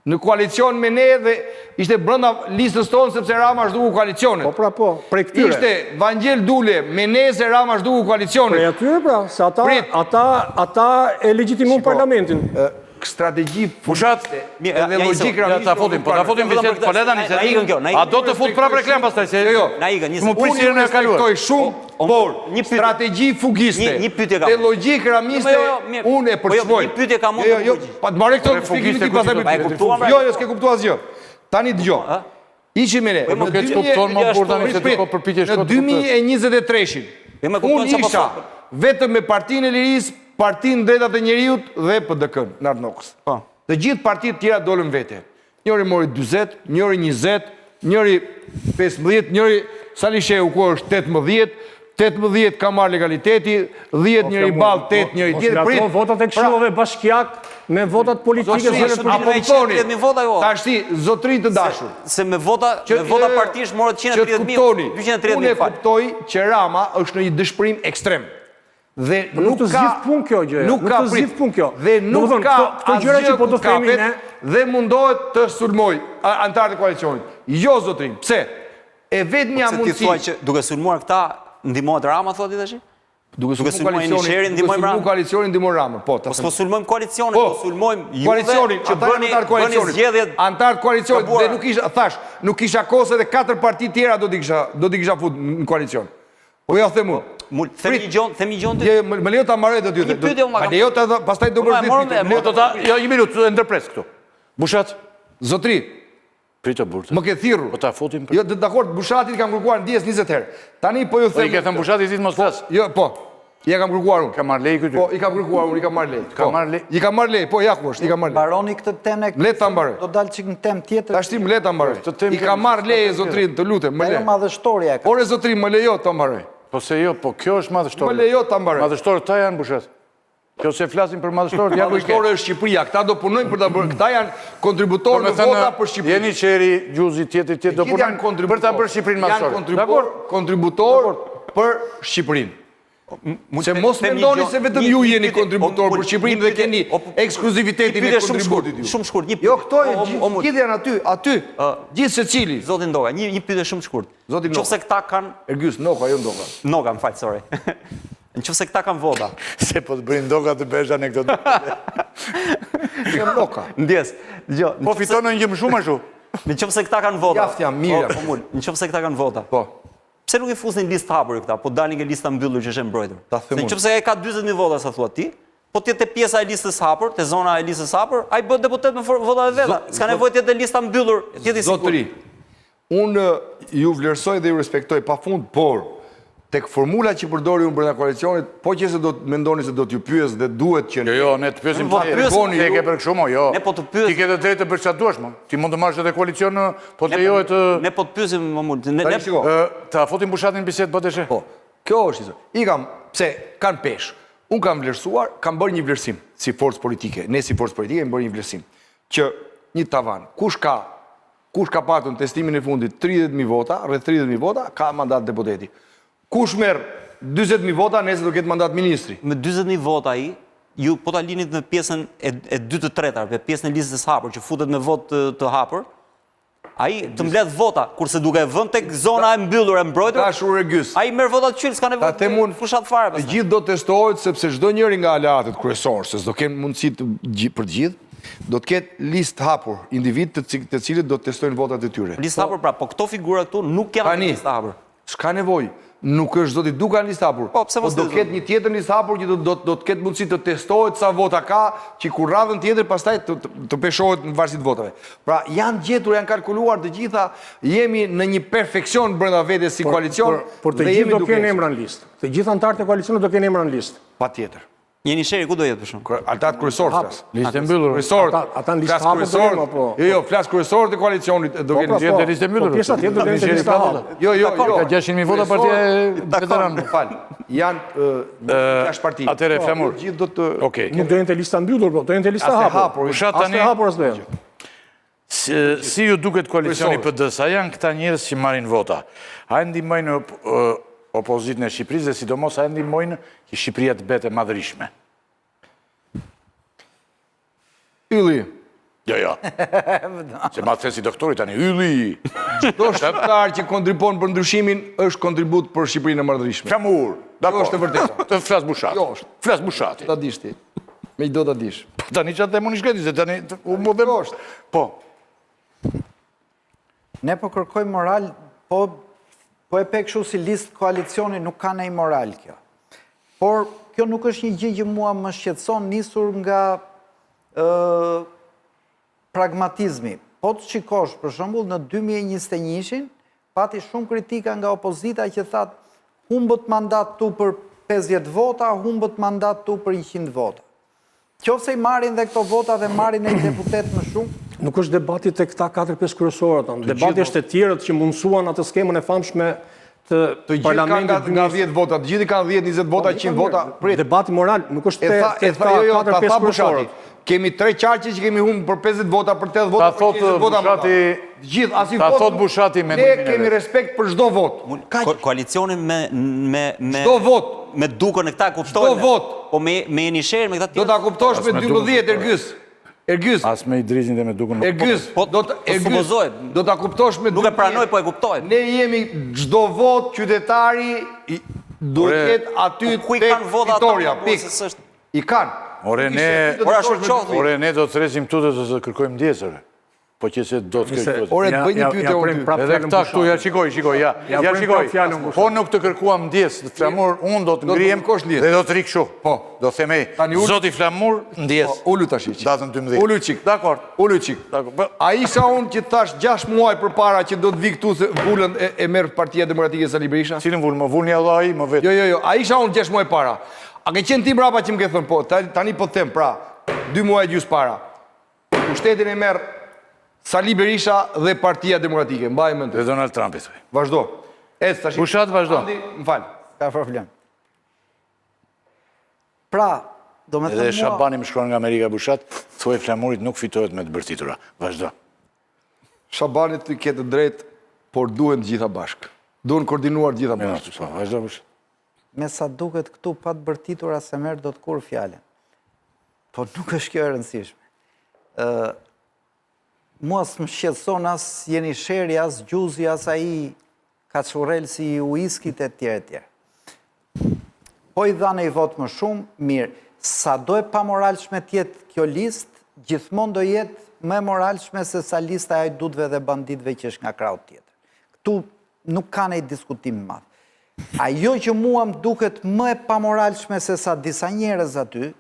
në koalicion me ne dhe ishte brenda listës tonë sepse Rama zhduku koalicionet. Po pra po, prej këtyre. Ishte Vangjel Dule me ne se Rama zhduku koalicionet. Prej atyre pra, se ata ata ata e legjitimon parlamentin. Strategji Bushat, edhe logjikë ja ta futim, po ta futim bisedë, po le tani se. Na ikën kjo, na ikën. A do të fut prapë reklamë pastaj se Jo, jo. Na ikën, një Më sekondë. Unë e kaluar. Respektoj shumë, por një pyetje- strategji fugiste. Një- një pyetje kam. Dhe logjikë ramiste, Jo, jo, mirë. unë e Po jo, përçmoj. një pyetje kam unë Jo, të jo, përgjigj. pa të mbaroj këto Ore, shpjegimin fugiste ti pastaj ku më ti A e pyet. kuptuam, pra? Jo, jo, s'ke kuptuar asgjë. Tani dëgjo. Ishim me ne. Po, Nuk e kupton më burrë tani se ti po përpiqesh Në kot të kuptosh. 2023-shin. Jo, më kupton Unë çfarë po isha thotë. vetëm me Partinë e Lirisë, Partinë Drejtat e Njeriut dhe PDK-n në Arnokës. Po. Të gjithë partitë tjera dolën vete. Njëri mori 40, njëri 20, njëri 15, njëri Sali Shehu ku është 18, 18 ka marrë legaliteti, 10 njëri ball, 8 njëri tjetër. Mos ngatërro votat e Pra- këshillave bashkiak me votat politike Zotëri, zgjedhjet a A po politike. më thoni, 130.000 vota, jo. Tashti, zotëri të dashur. Se me vota, me vota partish morët që të 130.000, kuptoni, 230.000 Unë e fal. kuptoj që Rama është në një dëshpërim ekstrem. Dhe Po nuk të zgjidh punë kjo gjë, Nuk nuk ka të zgjidh prit. punë kjo. Dhe nuk Domethënë, ka këto- këto gjëra asgjë që po ku do themi kapet ne- dhe mundohet të sulmoj anëtarët e koalicionit. Jo zotrin, pse? E vetmja Se ti mundësi thua që duke sulmuar këta ndihmohet Rama thua ti tash? duke duke sulmuar sulmuar koalicionin, Jenisherin, duke ndihmojmë sulmuar Ramën. koalicionin ndihmon Ramën. Po, ta Po them. s'po sulmojmë koalicionin, Po, po sulmojmë juve koalicionin, që ata janë bëni anëtar bëni koalicionit. zgjedhjet. Anëtar koalicionit gabuara. dhe nuk isha, thash, nuk kisha kohë se edhe katër parti tjera do t'i kisha, do t'i kisha fut në koalicion. Po ja them unë. Mul, themi një gjë, themi një gjë Je, më, më lejo ta mbaroj të dy. Një pyetje unë ma Ma kam. lejo ta pastaj do Po, bësh e dhjetë morëm, pyetje. e Më lejo Do ta, jo, një minutë, e ndërpres këtu. Bushat, Zotri, prit o burrë. më ke thirrur. Po ta futim. Jo, dakord, Bushatit kam kërkuar ndjes 20 herë. Tani po ju Po them. i ke thënë Bushatit ditë mos flas. Jo, po. Ia kam kërkuar unë. Ka marrë leje këty. Po, i kam kërkuar unë, i kam marrë leje. Ka po. marrë leje. I kam marrë leje, po ja ku është, i kam marrë leje. Mbaroni këtë temë. Le ta mbaroj. Do dal çik në temë tjetër. Tashti më le ta mbaroj. I kam marrë leje zotrin, të lutem, më le. Ajo madhështorja e ka. Ore zotri, më lejo ta mbaroj. Po se jo, po kjo është madhështore. Më lejo ta mbaroj. Madhështorët ta janë Bushat. Kjo se flasim për madhështorët, ja ku i ke. Madhështore është Shqipëria, këta do punojnë për ta bërë, këta janë kontributorë me vota për Shqipërinë. Jeniçeri, Gjuzi, tjetri, tjetri, do punojnë për ta bërë Shqipërinë madhështore. Janë kontributorë për Shqipërinë. Se mos mendoni se vetëm ju jeni kontributor për Shqipërinë dhe keni ekskluzivitetin e kontributit ju. Shumë shkurt, një Jo, këto gjithë janë aty, aty, gjithë secili. Zoti Ndoka, një një pyetje shumë shkurt. Zoti Noka. Nëse këta kanë Ergys Noka, jo Ndoka. Noka, më fal, sorry. Në qoftë se këta kanë vota. Se po të bëjnë Ndoka të bësh anekdotë. Jam Noka. Ndjesë. Dëgjo. Po fiton në një më shumë ashtu. Në qoftë se këta kanë vota. Jaft jam mirë. Po, po, në qoftë se këta kanë vota. Po. Pse nuk i fusni në listë të hapur këta, po dalin ke lista mbyllur që është e mbrojtur? Ta them unë. Në qoftë se e ka 40000 vota sa thua ti, po të jetë te pjesa e listës së hapur, te zona e listës së hapur, ai bëhet deputet me votat e veta. S'ka nevojë të jetë te lista mbyllur, të jetë i sigurt. Zotëri, unë ju vlerësoj dhe ju respektoj pafund, por tek formula që përdori unë brenda koalicionit, po qe se do të mendoni se do t'ju pyes dhe duhet që Jo, jo, ne të pyesim po të pyesim. Ti e ke bërë kështu mo, jo. Ne po të pyesim. Ti ke të drejtë të bësh çfarë duash mo. Ti mund të marrësh edhe koalicion, po të lejohet të Ne po të pyesim mo mund. Ne ne ta futim Bushatin në bisedë po deshe. Po. Kjo është histori. I kam pse kanë peshë. Unë kam vlerësuar, kam bërë një vlerësim si forcë politike. Ne si forcë politike kemi bërë një vlerësim që një tavan, kush ka Kush ka patur në testimin e fundit 30.000 vota, rreth 30.000 vota, ka mandat deputeti. Kush merr 40.000 vota, nesër do ketë mandat ministri. Me 40.000 vota ai, ju po ta linit në pjesën e, e 2 të tretar, në pjesën e listës së hapur që futet me votë të, të hapur, ai të mbledh vota, kurse duke e vënë tek zona e mbyllur e mbrojtur, Dashur Ergys. Ai merr vota të qyl, s'ka nevojë të fushatë fare pastaj. Të gjithë do testohet sepse çdo njëri nga aleatët kryesorë, se s'do kenë mundësi të për të gjithë, Do të ketë listë të hapur, individë të, të cilët do të testojnë votat e tyre. Listë hapur pra, po këto figura këtu nuk janë në listë hapur. S'ka nevojë. Nuk është zoti Duka në listë hapur. Po, pse mos po do ketë një tjetër në listë hapur që do do do të ketë mundësi të testohet sa vota ka, që kur radhën tjetër pastaj të, të, të peshohet në varësi të votave. Pra janë gjetur, janë kalkuluar të gjitha, jemi në një perfeksion brenda vetes si koalicion. Por, por të gjithë do kenë emra në listë. Të gjithë anëtarët e koalicionit do kenë emra në listë. Patjetër. Jenisheri ku do jetë për shembull? Ata kryesorë flas. Listë e mbyllur. Kryesorët. Ata ata në listë hapur do jenë apo? Jo, jo, flas kryesorët e koalicionit do po, kenë pra, gjithë po. listë e mbyllur. Po pjesa tjetër do jetë listë hapur. Jo, jo, jo. Ka 600.000 vota partia e veteranëve. Fal. Janë gjashtë parti. Atëherë po, Flamur. Gjithë do të Okej. Nuk do jenë te lista mbyllur, po do jenë te lista hapur. As e hapur as do jenë. Si ju duket koalicioni i PD-së? A janë këta njerëz që marrin vota? A e ndihmojnë opozitën e Shqipërisë dhe sidomos a e ndihmojnë që Shqipëria të bëhet e madhërishme? Ylli. Jo, jo. Se ma the si doktori tani, ylli. Çdo shqiptar që kontribon për ndryshimin është kontribut për Shqipërinë e madhërishme. Flamur, dakord. Kjo është e vërteta. Të flas Bushati. Jo është. Flas Bushati. Ta dish ti. Me do ta dish. Po tani çfarë them unë i shkreti, se tani u më dhe është. Po. Ne po kërkojmë moral, po po e pe kështu si listë koalicioni nuk ka ndonjë moral kjo. Por kjo nuk është një gjë që mua më shqetëson nisur nga ë pragmatizmi. Po të shikosh, për shembull, në 2021-shin pati shumë kritika nga opozita që tha humbët mandat tu për 50 vota, humbët mandat tu për 100 vota. Qoftë se i marrin dhe këto vota dhe marrin një deputet më shumë, Nuk është debati te këta 4-5 kryesorët, debati është te të tjerët që mundësuan atë skemën e famshme të parlamentit nga 10 vota, të gjithë kanë 10, 20 vota, 100 po, vota. Prit. Debati moral nuk është te te këta jo, jo, 4 5 kryesorët. Kemi tre qarqe që kemi humbur për 50 vota, për 80 vota, për 20 vota. Bushati, gjithë asnjë votë. Ta thot Bushati me Ne kemi respekt për çdo votë. Ko koalicionin me me me çdo votë me Dukën e këta kuptojnë. Çdo votë. Po me me Jenisherin me këta të tjerë. Do ta kuptosh me 12 Ergys. Ergys. As me Idrizin dhe me Dukën. Ergys, po, do të po Ergys, do ta kuptosh me Nuk e pranoj, po e kuptoj. Ne jemi çdo votë qytetari duhet të jetë aty po, ku i kanë votat ata? Pikë. I kanë. Ore ne, ore ne do të thërrasim këtu dhe të kërkojmë ndjesë. Po që se do të kërkoj. Ore, të bëj një pyetje unë ty. Edhe këta këtu, ja shikoj, shikoj, ja. Ja shikoj. Po nuk të kërkuam ndjesë, Flamur, unë do të ngrihem dhe do të rri kështu. Po. Do them ej, zoti Flamur, ndjesë. Po, ulu tash. Datën 12. Ulu çik. Dakord. Ulu çik. Dakord. A isha unë që thash 6 muaj përpara që do të vi këtu se vulën e, e merr Partia Demokratike Sali Berisha? Cilën vulë, më vulën ja dha ai, më vetë. Jo, jo, jo. A isha unë 6 muaj para? A ke qenë ti mbrapa që më ke thënë po, tani po them pra, 2 muaj e gjysmë para. Pushtetin e merr Sali Berisha dhe Partia Demokratike. Mbaj mend. Dhe Donald Trumpi thuaj. Vazhdo. Ec tash. Bushat vazhdo. Andi, më fal. S'ka problem. Pra, do me thënë Edhe Shabani më shkruan nga Amerika Bushat, thuaj Flamurit nuk fitohet me të bërtitura. Vazhdo. Shabani ti ke të drejtë, por duhen të gjitha bashkë. Duhen koordinuar të gjitha bashkë. Po, vazhdo Bushat. Me sa duket këtu pa të bërtitura s'e merr dot kurrë fjalën. Po nuk është kjo e rëndësishme. Ë mua s'më shqetëson as Jenisheri, as Gjuzi, as ai kaçurrelsi i uiskit e tjerë e tjerë. Po i dhanë një votë më shumë, mirë, sado e pamoralshme të jetë kjo listë, gjithmonë do jetë më e moralshme se sa lista e hajdutëve dhe banditëve që është nga krahu tjetër. Këtu nuk ka ndonjë diskutim të madh. Ajo që mua më duket më e pamoralshme se sa disa njerëz aty,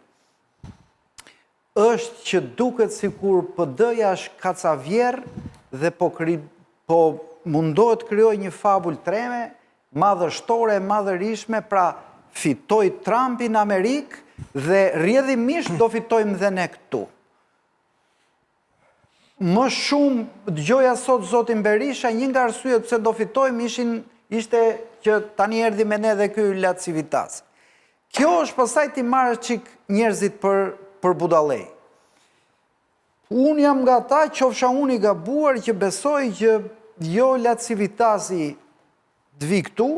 është që duket sikur PD-ja është kacavjerr dhe po, kri, po mundohet të krijojë një fabul të rreme, madhështore e madhërishme, pra fitoi Trumpi në Amerikë dhe rrjedhimisht do fitojmë dhe ne këtu. Më shumë dëgjoja sot zotin Berisha, një nga arsyet pse do fitojmë ishin ishte që tani erdhi me ne dhe ky LaCivitas. Kjo është pastaj t'i marrësh çik njerëzit për për budallej. Unë jam nga ata, qofsha unë i gabuar që besoj që jo LaCivitasi të vi këtu,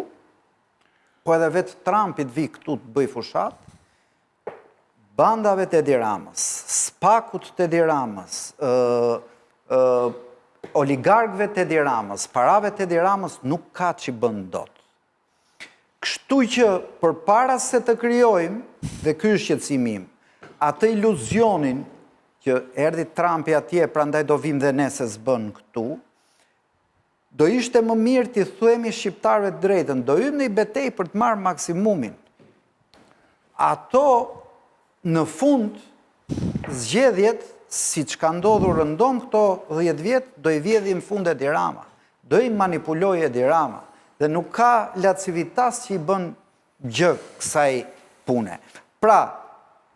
po edhe vetë Trumpi të vi këtu të bëj fushatë, bandave të Edi Ramës, SPAK-ut të Edi Ramës, oligarkëve të Edi Ramës, parave të Edi Ramës nuk ka ç'i bën dot. Kështu që përpara se të krijojmë, dhe ky është shqetësimi im, atë iluzionin që erdhi Trumpi atje, prandaj do vim dhe ne se s'bën këtu, Do ishte më mirë t'i themi shqiptarëve të drejtën, do hyjmë në një betejë për të marrë maksimumin. Ato në fund zgjedhjet, siç ka ndodhur rëndom këto 10 vjet, do i vjedhi në fund Edi Rama. Do i manipulojë Edi Rama. Dhe nuk ka LaCivitas që i bën gjë kësaj pune. Pra,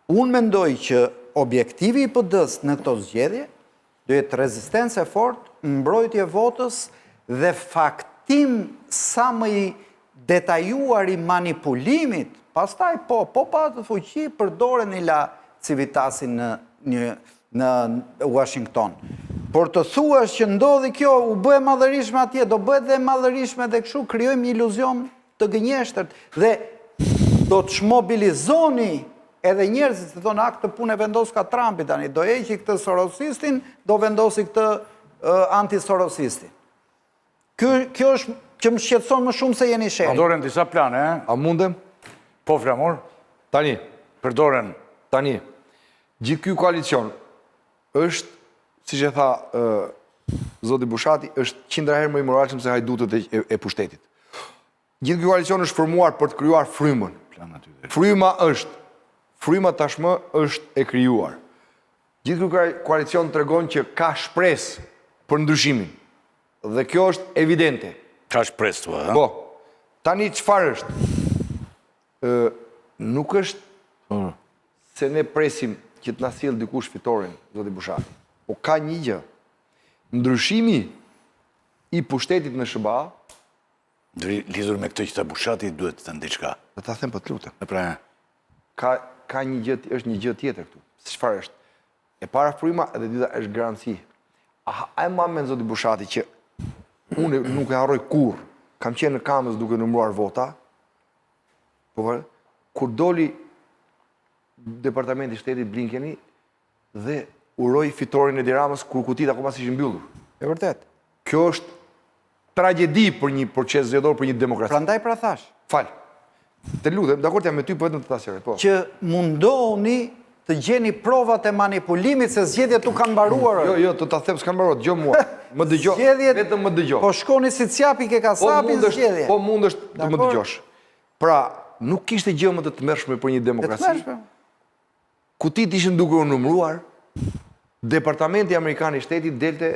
unë mendoj që objektivi i PD-së në këto zgjedhje Do jetë rezistencë e fortë, mbrojtje e votës dhe faktim sa më i detajuar i manipulimit, pastaj po, po patët fuqi, përdoreni LaCivitasin në një në Washington. Por të thuash që ndodhi kjo, u bë e madhërishme atje, do bëhet dhe e madhërishme dhe kështu krijojmë një iluzion të gënjeshtërt dhe do të çmobilizoni edhe njerëzit se thonë a këtë punë e vendoska Trumpi tani, do heqi këtë Sorosistin, do vendosi këtë anti-Sorosistin. Kjo, kjo është që më shqetëson më shumë se Jenisheri. Përdoren disa plane, e? A mundem? Po, Flamur? Tani. Përdoren. Tani. Gjithë ky koalicion është, siç e tha zoti Bushati, është qindra herë më i moralshëm se hajdutët e, e, e pushtetit. Gjithë ky koalicion është formuar për të krijuar frymën. Fryma është, fryma tashmë është e krijuar. Gjithë ky koalicion tregon që ka shpresë për ndryshimin. Dhe kjo është evidente. Ka shpresë thua, ha? Po. Tani çfarë është? Ë nuk është se ne presim që të na sjellë dikush fitoren, zoti Bushati. Po ka një gjë. Ndryshimi i pushtetit në SHBA Ndri, lidhur me këtë që tha Bushati, duhet të them diçka. Do ta them po të lutem. E pra, Ka ka një gjë, është një gjë tjetër këtu. Se çfarë është? E para fryma dhe e dyta është garanci. A, a e mban mend zoti Bushati që unë nuk e harroj kurrë. Kam qenë në Kamëz duke numëruar vota. Po po, kur doli Departamenti i Shtetit Blinkeni dhe uroi fitoren e Edi Ramës kur kutitë akoma s'ishin mbyllur. E vërtet. Kjo është tragjedi për një proces zgjedhor për një demokraci. Prandaj pra thash. Fal. Të lutem, dakord jam me ty, po vetëm të ta sqaroj, po. Që mundohuni Të gjeni provat e manipulimit se zgjedhjet nuk kanë mbaruar. Jo, jo, të ta them s'kanë mbaruar, dëgjo mua. Më dëgjo, vetëm më dëgjo. Po shkoni si cjapi ke po kasapi në zgjedhje. Po mundesh të më dëgjosh. Pra, nuk kishte gjë më të tmerrshme për një demokraci. Kutitë ishin duke u numëruar, Departamenti Amerikan i Shtetit delte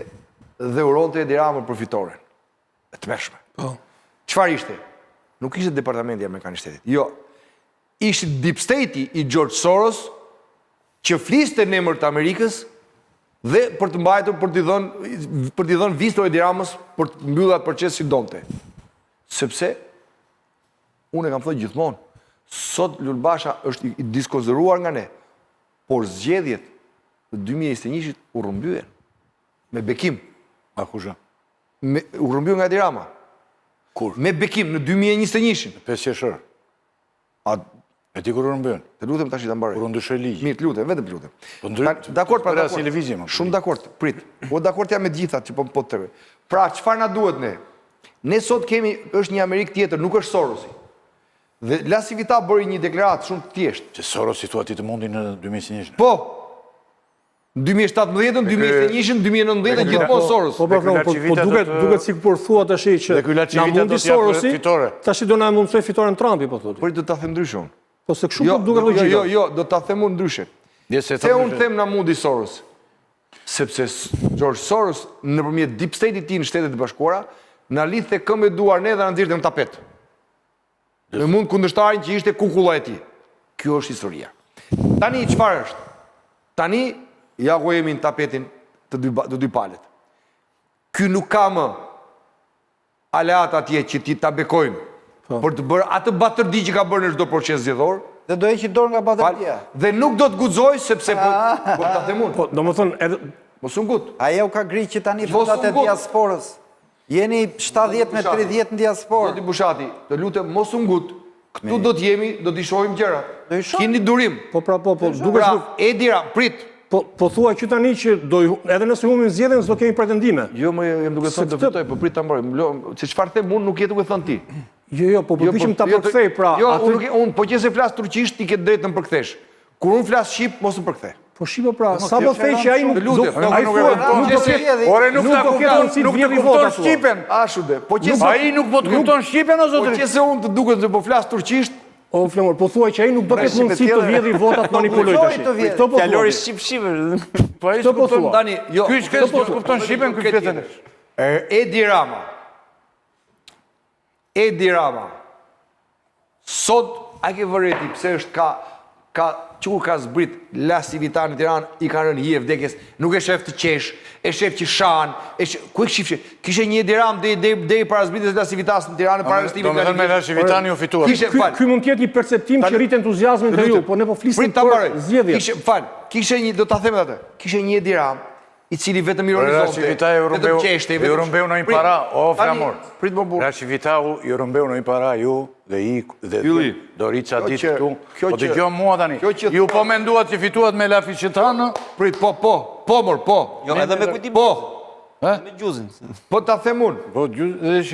dhe uronte Edi Ramën për fitoren. E tmerrshme. Po. Çfarë ishte? Nuk ishte Departamenti Amerikan i Shtetit. Jo. Ishte Deep State-i i George Soros që fliste në emër të Amerikës dhe për të mbajtur për t'i dhënë për t'i dhënë visto Edi Ramës për të mbyllur atë proces si donte. Sepse Unë e kam thënë gjithmonë, sot Lul Basha është i diskonsideruar nga ne, por zgjedhjet në 2021-shit u rrëmbyen me bekim. Nga kush? Me, u rrëmbyen nga Edi Rama. Kur? Me bekim në 2021-shin. Në 5 qershor. A E di kur u rrëmbyen? Të lutem tash ta mbaroj. Kur u ndryshoi ligji. Mirë, të lutem, vetëm të lutem. Po ndry... Dakord, pra dakord. Si lëvizje, më. Shumë dakord, prit. Po dakord jam me të gjitha që po po të tregoj. Pra, çfarë na duhet ne? Ne sot kemi është një Amerikë tjetër, nuk është Sorosi. Dhe LaCivita bëri një deklaratë shumë të thjeshtë. Që Sorosi thua ti të mundi në 2021. Po. Në 2017-ën, 2021-shin, 2019-ën gjithmonë Soros. Po, po, po, po, po duket duket sikur thua tash që na mundi Sorosi, tash do na mundësoj fitoren Trumpi, po thotë. Por do ta them ndryshe unë. Po se kështu jo, po duket logjika. Jo, jo, jo, do ta them unë ndryshe. Se unë them na mundi Soros. Sepse George Soros nëpërmjet deep state-it tij në Shtetet e Bashkuara na lidhte këmbë e duar ne dhe na nxirrte në tapet. Me mund kundërshtarin që ishte kukulla e tij. Kjo është historia. Tani çfarë është? Tani ja ku jemi në tapetin të dy të dy palët. Ky nuk ka më aleat atje që ti ta bekojnë po. për të bërë atë batërdi që ka bërë në çdo proces zgjedhor. Dhe do heqi dorë nga batërdia. Dhe nuk do të guxojë sepse po, ah. po ta them unë. Po, domethënë edhe mos u ngut. Ajo ka gri që tani votat e diasporës. Jeni 70 me 30 në diasporë. Zoti Bushati, të lutem mos u ngut. Këtu do të jemi, do t'i shohim gjërat. Do i shohim. Kini durim. Po pra po, po, duke pra, Edi Rama, prit. Po po thua që tani që do edhe nëse humbim zgjedhjen s'do kemi pretendime. Jo, më jam duke thënë të fitoj, po prit ta mbaroj. Se çfarë them unë nuk je duke thënë ti. Jo, jo, po jo, përpiqem po, ta jo, përkthej pra. Jo, unë nuk unë po qe se flas turqisht ti ke drejtë të më përkthesh. Kur unë flas shqip, mos më përkthe. Po shqipo pra, sa po the që ai nuk do ai thua, nuk do ketë. Ore nuk ta kupton, nuk të kupton shqipen. Ashtu de. Po qe se ai nuk po të kupton shqipen o zotëri. Po qe se unë të duket se po flas turqisht, O Flamur, po thua që ai nuk do ketë mundësi të vjedhë votat manipulojë tash. Këto po thua. Fjalori shqip shqip. Po ai po thua. Tani, jo. Ky s'ke po kupton shqipen, ky flet tani. Edi Rama. Edi Rama. Sot, a ke vënë re ti pse është ka ka që kur ka zbrit LaCivita në Tiranë i ka rënë hije vdekjes, nuk e shef të qesh, e shef që shan, e shef, ku e kishte kishte një Edi Ramë deri deri deri para zbritjes së LaCivitas në Tiranë para arrestimit të Domethënë me LaCivitan ju fituat. Kishte, fal. Ky mund të jetë një perceptim që rrit entuziazmin te ju, po ne po flisnim për zgjedhjet. Kishte, fal, kishte një, do ta them edhe atë. Kishte një Edi Ramë i cili vetëm ironizonte, vetëm qeshte, vetëm... Ju rrëmbeu ndonjë para, o Flamur. Prit më burrë. LaCivita ju rrëmbeu ndonjë para, ju dhe i dhe Dorica ditë këtu. Po dëgjo mua tani. Ju po menduat që fituat me LaCivitanë? Prit, po, po, po, mor, po. Jo, edhe me Kujtim. Po. Me Gjuzin. Po ta them unë. Po,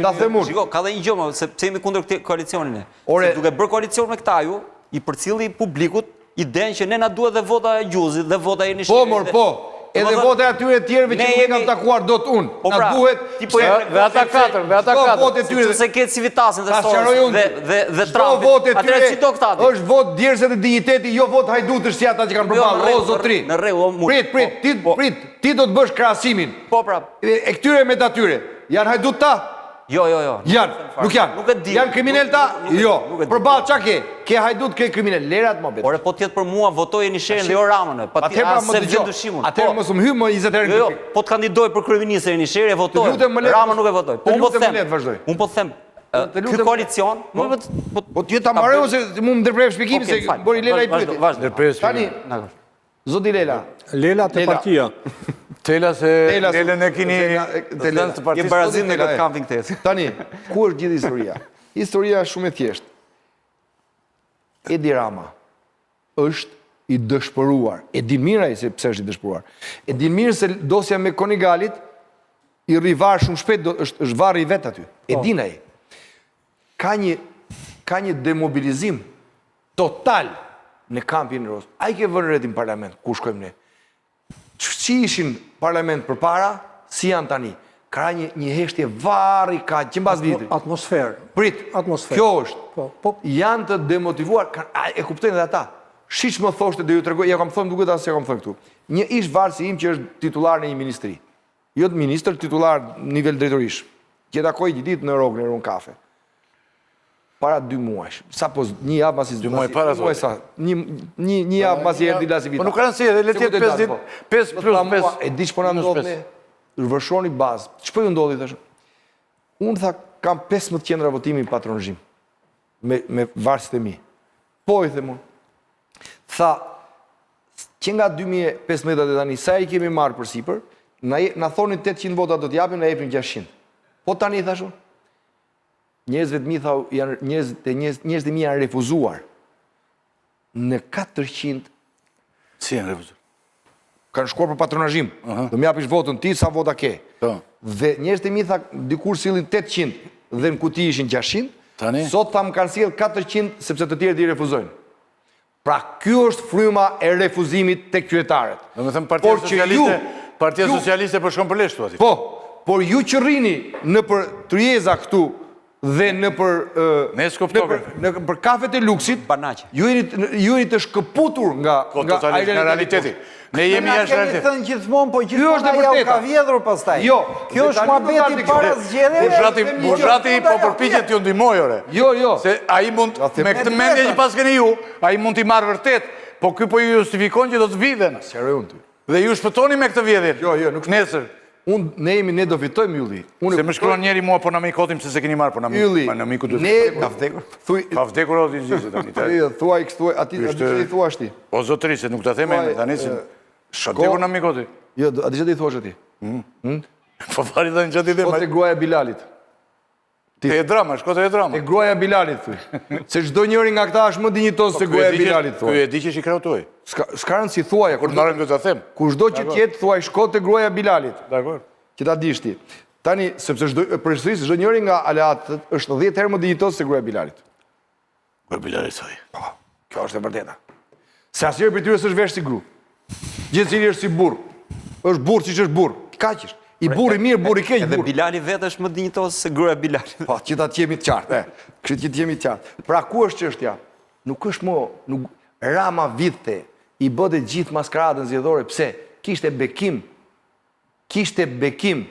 Ta them unë. Shiko, ka dhe një gjë, më, se pse jemi kundër këtij koalicioni ne. Ore... Se duke bërë koalicion me këta ju, i përcilli publikut idenë që ne na duhet dhe vota e Gjuzit dhe vota e Jenishehrit. Po, mor, po. Edhe vota e atyre të tjerëve që nuk i kam takuar dot unë. Po na pra, duhet ti po dhe ata katër, dhe ata katër. Votë e tyre. Se ke Civitasin dhe Soros dhe dhe dhe Trumpin. Votë e tyre. Si do këta? Është votë djerse dhe dinjiteti, jo votë hajdutësh si ata që kanë jo, përballë. O zotri. Në rregull, o Prit, prit, ti po. prit, ti do të bësh krahasimin. Po pra. E këtyre me të atyre. Janë hajdutë ta? Jo, jo, jo. Janë, nuk janë. Nuk e di. Janë kriminelë ta? Jo. Përballë ça ke? Ke hajdut, ke kriminel. Lëre atë mohabet. Ore po të jetë për mua, votoj Jenisherin dhe jo Ramën. Pa ti as se vjen dyshim unë. Atëherë po. mos më hyj më 20 herë. Jo, jo, po të kandidoj për kryeministër Jenisheri e votoj. Ramën nuk e votoj. Po unë po them. Unë po them. Ky koalicion, po, po, po ti ta mbaroj ose mu më ndërprer shpjegimin se bëri Lela i pyetje. Tani, Zoti Lela. Lela te partia. Tela se Lelën e kini të lënë të partisë. Je barazim në këtë kampin këtë. Tani, ku është gjithë historia? Historia është shumë e thjeshtë. Edi Rama është i dëshpëruar. E din mirë ai se pse është i dëshpëruar. E din mirë se dosja McGonigalit i rri varë shumë shpejt, është, është varri i vet aty. E po. din ai. Ka një, ka një demobilizim total. Në kampin rozë. A i ke vënë re ti në parlament, ku shkojmë ne? Si ishin parlament përpara, si janë tani? Ka një, një heshtje varri ka që mbas vitit. Atmosferë. Prit, Atmosferë. kjo është. Po, po. Janë të demotivuar, kanë, a, e kuptojnë dhe ata. Siç më thoshte dhe ju tregoj, ja kam thënë duket as ja kam thënë këtu. Një ish vartësi im që është titullar në një ministri. Jo të ministër, titullar nivel drejtorish. Që e takoj një ditë në Rogner në kafe. Para dy muajsh. Sapo një javë pasi dy muaj para muaj sa, një një një javë pasi erdhi Lasi Vita. Po nuk ka rëndësi, edhe le të jetë 5 ditë, 5 plus 5. E di ç'po na ndodh ne. Vërshoni bazë. Ç'po ju ndodhi tash? Unë tha kam 15 qendra votimi patronazhim me me varësit e mi. Po i them unë. Tha që nga 2015 deri tani sa i kemi marrë përsipër, na na thonin 800 vota do t'japim, na jepnin 600. Po tani thash unë, Njerëzve të mi tha, janë njerëzit e njerëz, njerëzit e mi janë refuzuar në 400 Si janë refuzuar? Kanë shkuar për patronazhim. Uh -huh. Do më japish votën ti sa vota ke. Po. Dhe njerëzit e mi tha dikur sillin 800 dhe në kuti ishin 600. Tani sot tha më kanë sjell 400 sepse të tjerët i refuzojnë. Pra kjo është fryma e refuzimit tek qytetarët. Domethënë Partia Socialiste, Partia Socialiste po shkon për lesh thua ti. Po, por ju që rrini nëpër tryeza këtu dhe nëpër Ne s'kuptojmë. Nëpër kafet e luksit, ju jeni ju jeni të shkëputur nga po, nga nga realiteti. Ne jemi jashtë realitetit. Kemi thënë gjithmonë, po gjithmonë ai ja u ka vjedhur pastaj. Jo, kjo është muhabeti para zgjedhjeve. Bushati, Bushati po përpiqet t'ju ndihmojë ore. Jo, jo. Se ai mund me këtë mendje që paskeni ju, ai mund t'i marrë vërtet, po ky po ju justifikon që do të vidhen. Sqaroj unë ty. Dhe ju shpëtoni me këtë vjedhje. Jo, jo, nuk Nesër. Unë ne jemi ne do fitojmë Ylli. Unë Se më shkruan njeri mua po na mikotim pse s'e keni marrë, po na Ylli. Ma Namiku duhet. Ne ka vdekur. Thuj ka vdekur o Zizi tani. Jo, thuaj kështu, aty aty çfarë i thua ti? O zotëri, se nuk ta them emrin tani se ka vdekur Namikoti. Jo, a di çfarë i thua ti? Hmm? hmm? Po fali tani çfarë ti them. Po te gruaja e Bilalit. Te e drama, shko te e drama. Te gruaja e Bilalit, thuj. Se çdo njëri nga këta është më dinjitoz se po, gruaja e Bilalit, thuaj. Ky e di që është i krahut tuaj. S'ka, s'ka rëndësi, thuaja. Kur të marrim do ta them. Kushdo që të jetë, thuaj, shko te gruaja e Bilalit. Dakor. Që ta dish ti. Tani, sepse çdo, përsëris, çdo njëri nga aleatët është 10 herë më dinjitoz se gruaja e Bilalit. Gruaja e Bilalit, thuaj. Po, kjo është e vërteta. Se asnjëri prej tyre s'është vesh si gru. Gjithsecili është si burrë. Është burrë siç është burrë. Kaq është. I burrë i mirë, burrë i keq, burrë. Edhe Bilali vetë është më dinjitoz se gruaja e Bilalit. Po, që ta të jemi të qartë. Kështu që të jemi të qartë. Pra ku është çështja? Nuk është më, nuk Rama vidhte, i bënte gjithë maskaradën zgjedhore, pse? Kishte bekim. Kishte bekim.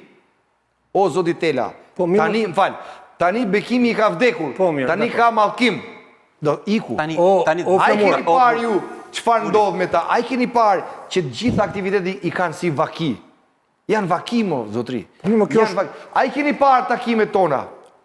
O zoti Tela, po, mirë, tani, më fal, tani bekimi i ka vdekur, po, mirë, tani ka mallkim. Do iku. Tani, o, tani, o, a i keni parë ju çfarë ndodh me ta? A i keni parë që të gjithë aktivitetet i kanë si vaki? Janë vaki mo, zotri. Po, mirë, kjo është... Vaki. A i keni parë takimet tona?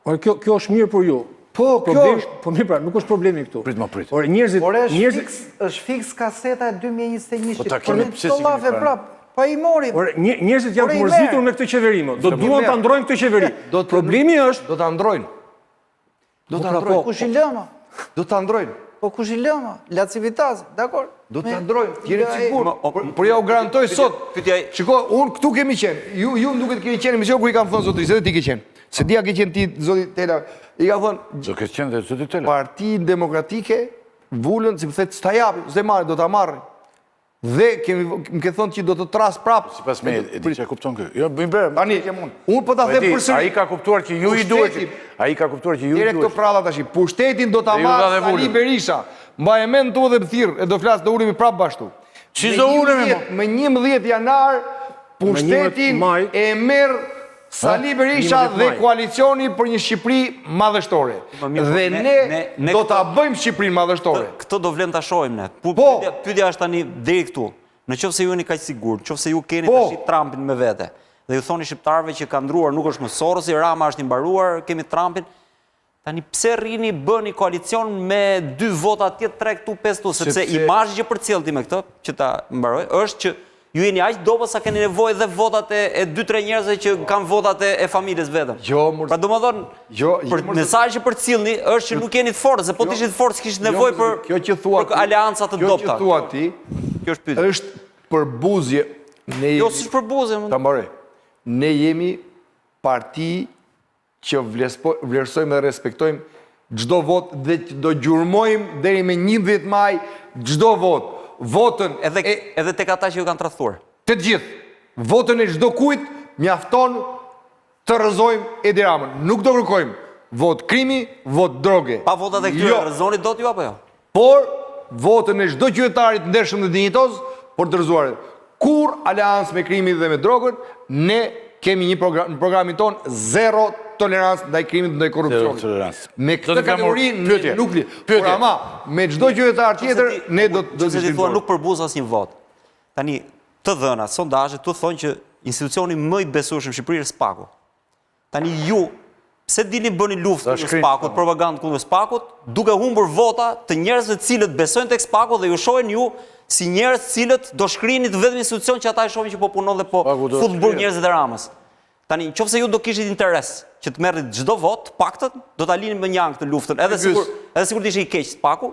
Ore, kjo, kjo është mirë për ju. Po, kjo Problem, është... Po mirë pra, nuk është problemi këtu. Prit, më prit. Ore, njerëzit... Ore, është njerëzit... fiks, është fiks kaseta e 2021-shit. Po takimet pse s'i keni parë? Prap, po i mori. Ore, njerëzit janë Ore, të i mërzitur merr. me këtë qeveri, më. Do duan ta ndrojnë këtë qeveri. Do të- Problemi është Do ta ndrojnë. Do ta Po pra, ndrojnë. po. Kush i lë, mo? Do ta ndrojnë. Po kush i lë, mo? Lacivitaz, dakor. Do ta ndrojnë, të jeni të sigurt. Ma- o- Por, por ja u garantoj sot. pyetja- Shiko, unë këtu kemi qenë. Ju ju më duket keni qenë në emision ku i kam thënë zotëri, se edhe ti ke qenë. Se dia ke qenë ti zoti Tela. I kam thënë Do ketë qenë dhe zoti Tela. Partinë Demokratike vulën, si më the, s'ta japin, s'e marrin, do ta marrin. Dhe kemi më ke thënë që do të tras prap. Sipas meje, e di çka kupton ky. Jo, bëjmë bërë, Tani, kem unë. unë po ta Po e them di, përsëri. Ai ka kuptuar që ju i duhet. Ai ka kuptuar që ju i Dere këto duhet. pralla tash. Pushtetin do ta Dhe ju dha marrë dhe Sali vulën. Berisha. Mbaje mend tu dhe më thirr, e do flas, do ulemi prap bashkë. Si Me s'do ulemi, 11 Me 11 janar pushtetin maj. e merr Sali Berisha 11 dhe maj. koalicioni për një Shqipëri madhështore. Po mirë, po Dhe ne- ne ne- ne do këto- ta bëjmë Shqipërinë madhështore. Këtë do vlen ta shohim ne. Po. Pyetja pyetja është tani deri këtu. Në qoftë se ju jeni kaq sigurt, në qoftë se ju keni Po. tash Trumpin me vete dhe ju thoni shqiptarëve që ka ndruar, nuk është më Sorosi, Rama është i mbaruar, kemi Trumpin. Tani pse rrini bëni koalicion me dy vota atje, tre këtu, pesë këtu, sepse Sepse- imazhi që përcjell ti me këtë, që ta mbaroj, është që ju jeni aq dobët sa keni nevojë dhe votat e, e dy tre njerëzve që kanë votat e, e familjes vetëm. Jo, mor- Pra domethënë, Jo, jo, për mor- mesazhi që përcillni është që nuk jeni të fortë, se po të ishit të fortë s'kishit nevojë Jo, për kjo që thua për aleanca të Kjo dobta. që thua ti Kjo është pyetja. është përbuzje. Ne Jo, jemi- s'është përbuzje, mund. Ta mbaroj. Ne jemi parti që vlerësojmë dhe respektojmë çdo votë dhe që do gjurmojmë deri me 11 maj çdo votë. Votën edhe e, edhe tek ata që ju kanë tradhtuar. Të gjithë. Votën e çdokujt mjafton të rrëzojmë Edi Ramën. Nuk do kërkojmë votë krimi, votë droge. Pa votat e këtyre jo. rrëzoni dot ju apo jo? Por votën e çdo qytetari të ndershëm dhe dinjitoz për të rrëzuar. Kurrë aleancë me krimin dhe me drogën, ne kemi një program, në programin tonë zero tolerancë ndaj krimit ndaj korrupsionit. Me këtë kategori ne nuk li. Por ama me çdo qytetar tjetër ne do të do të thua nuk përbuz asnjë votë. Tani të dhëna, sondazhet tu thonë që institucioni më i besueshëm në Shqipëri është SPAK-u. Tani ju pse dilni bëni luftë kundër SPAK-ut, propagandë kundër SPAK-ut, duke humbur vota të njerëzve të cilët besojnë tek SPAK-u dhe ju shohin ju si njerëz të cilët do shkrini të vetmin institucion që ata e shohin që po punon dhe po fut në burg njerëzit e Ramës. Tani, në qoftë se ju do kishit interes që të merrnit çdo votë, të paktën, do ta linit mënjanë këtë luftën, edhe sikur edhe sikur të ishte i keq SPAK-u,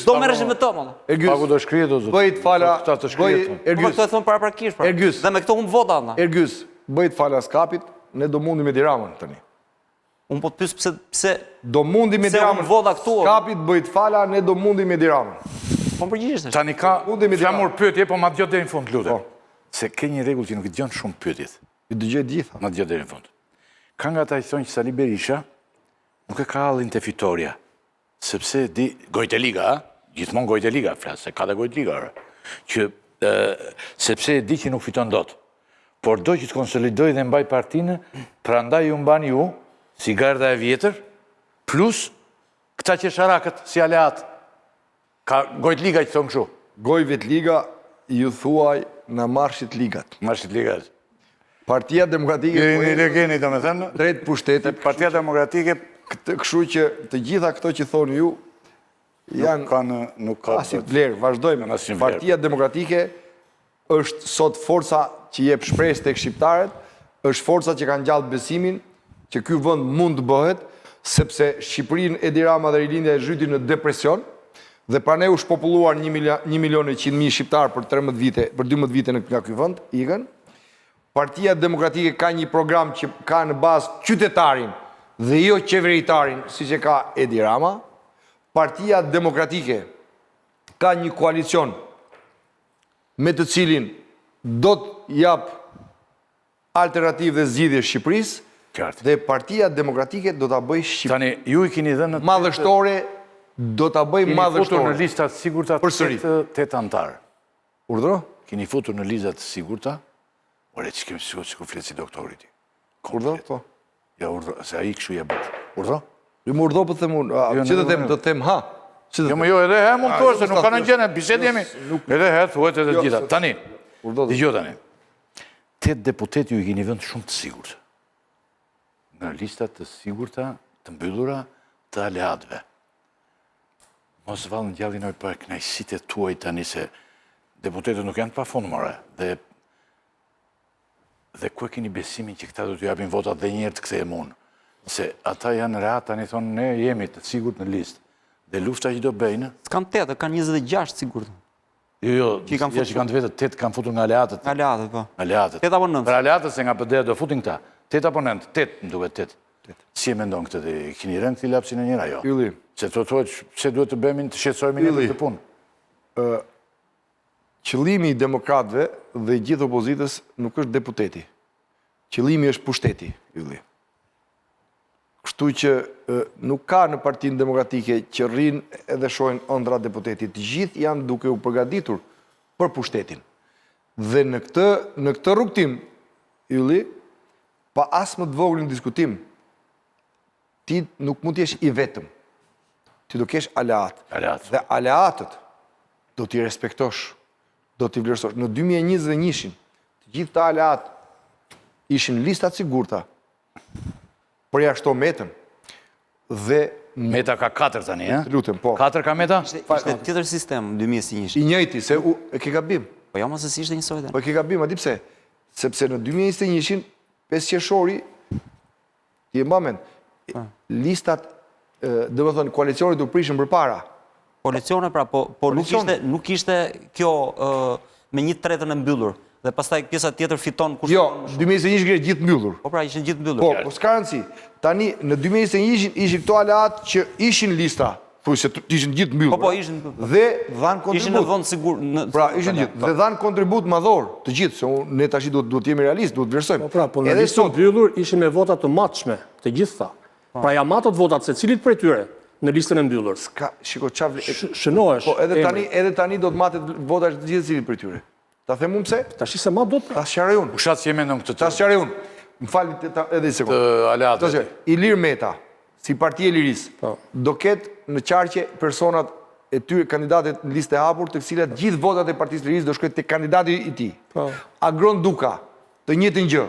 do merreshit me të, më. SPAK-u do shkrihet o zot. Bëj të fala, këta të shkrihet. Po këto e thonë paraprakisht, pra. Dhe me këto humb vota ata. Ergys, bëj të fala Skapit, ne do mundim Edi Ramën tani. Unë po të pyes pse pse do mundim Edi Ramën. Pse vota këtu? Skapit bëj të fala, ne do mundim Edi Ramën. Po më përgjigjesh tash. Tani ka Flamur pyetje, po ma dëgjo deri në fund, lutem. Po. Se ke një rregull që nuk i dëgjon shumë pyetjet. I dëgjoj të gjitha. Ma dëgjo deri në fund. Ka nga ata që thonë që Sali Berisha nuk e ka hallin te fitorja. Sepse di gojët e liga, a? Gjithmonë gojët e liga, flas, se ka dhe gojët e liga, ora. Që e, sepse e di që nuk fiton dot. Por do që të konsolidojë dhe mbajë partinë, prandaj ju mban ju si garda e vjetër, plus këta qesharakët si aleatë. Ka gojët liga që thonë kështu. Gojëve të liga ju thuaj na marrshit ligat. Marrshit ligat. Partia Demokratike po ecën legeni, domethënë, drejt pushtetit. Partia Demokratike këtë kështu që të gjitha këto që thoni ju janë nuk kanë nuk ka asnjë vlerë, vazhdojmë. Partia Demokratike është sot forca që jep shpresë tek shqiptarët, është forca që ka ngjallë besimin që ky vend mund të bëhet, sepse Shqipërinë Edi Rama dhe Rilindja e zhyti në depresion dhe prandaj u shpopulluan 1 milion e 100 mijë shqiptarë për 13 vite, për 12 vite nga ky vend, ikën. Partia Demokratike ka një program që ka në bazë qytetarin dhe jo qeveritarin, siç e ka Edi Rama. Partia Demokratike ka një koalicion me të cilin do të japë alternativë dhe zgjidhje Shqipërisë Qartë. dhe Partia Demokratike do ta bëjë Shqipërinë Tani, ju i keni dhënë madhështore, do ta bëjë Keni futur madhështore. në lista të sigurta Përsëri. 8 anëtarë. Urdhëro? Keni futur në lista të sigurta? Ore, ç'kemi sikur sikur flet si doktori ti. Urdhëro? Po. Ja urdhëro, se ai kështu ja bën. Urdhëro? Jo më urdhëro po them unë, jo, si të them, të them ha. Si të jo, jo, edhe he mund të thuash se nuk ka ndonjë gjë, në bisedë jemi. Edhe he thuhet edhe të jo, gjitha. Tani, dëgjo tani. Tetë deputetë ju i keni vënë shumë të sigurt. Në lista të sigurta, të mbyllura të aleatëve. Mos vallë ngjallin ndonjë pakënaqësi te tuaj tani se deputetët nuk janë të pafund more dhe Dhe ku e keni besimin që këta do t'ju japin votat dhe njëherë të kthehem unë? Se ata janë rehat tani thonë ne jemi të sigurt në listë. Dhe lufta që do bëjnë... S'kanë 8, kanë 26 të sigurt. Jo, jo, që kanë futur... që kanë të vetët, 8 kanë futur nga aleatët. Nga aleatët, po. Aleatët. 8 apo 9. Për aleatët se nga PD do futin këta. 8 apo 9, 8, më duket 8. Si e mendon këtë ti? Keni rënë këtij lapsi në njëra, jo? Ylli. Se të thuhet, pse duhet të bëhemi të shqetësohemi në këtë punë? Qëllimi i demokratëve dhe i gjithë opozitës nuk është deputeti. Qëllimi është pushteti, Ylli. Kështu që nuk ka në Partinë Demokratike që rrinë edhe shohin ëndrra deputeti. Të gjithë janë duke u përgatitur për pushtetin. Dhe në këtë në këtë rrugëtim, Ylli, pa as më të voglin diskutim, Ti nuk mund të jesh i vetëm. Ti do kesh aleatë. Aleatë. Dhe aleatët do t'i respektosh, do t'i vlerësosh. Në 2021-shin, të gjithë këta aleatë ishin lista të sigurta, përjashto Metën, dhe Meta ka 4 tani, e? Të lutem, po. 4 ka Meta? Ishte, ishte tjetër sistem, 2021. I njëjti, se u, e ke gabim. Po jo, mos se s'ishte njësoj Po e ke gabim, a di pse? Sepse në 2021-shin, 5 qershori, Ti e mban mend. Listat, domethënë, koalicionet u prishën përpara. Koalicione, pra, po, po nuk ishte, nuk ishte kjo me një tretën e mbyllur. Dhe pastaj pjesa tjetër fiton kush Jo, 2021 ishte gjithë mbyllur. Po pra, ishin gjithë mbyllur. Po, po s'ka rëndësi. Tani në 2021 ishin këto aleatë që ishin lista, thuajse ishin gjithë mbyllur. Po po, ishin. Dhe dhanë kontribut. Ishin në vend sigur në Pra, ishin gjithë. Dhe dhanë kontribut madhor, të gjithë, se unë ne tash duhet duhet të jemi realistë, duhet të vlerësojmë. Po pra, po në listë të mbyllur ishin me vota të matshme, të gjitha. Po. Pra ja matët votat secilit prej tyre në listën e mbyllur. S'ka, shiko çfarë shënohesh. Po edhe tani, edhe tani do të matet vota e gjithsecilit prej tyre. Ta them unë pse? Tashi s'e mat dot pra. Ta sqaroj unë. Ushat si e mendon këtë të? Ta sqaroj unë. Më fal edhe një sekondë. Të aleatëve. Ilir Meta, si Parti e Lirisë, po. do ketë në qarqe personat e tyre kandidatët në listë e hapur, të cilat gjithë votat e Partisë Lirisë do shkojnë te kandidati i tij. Po. Agron Duka, të njëjtën gjë.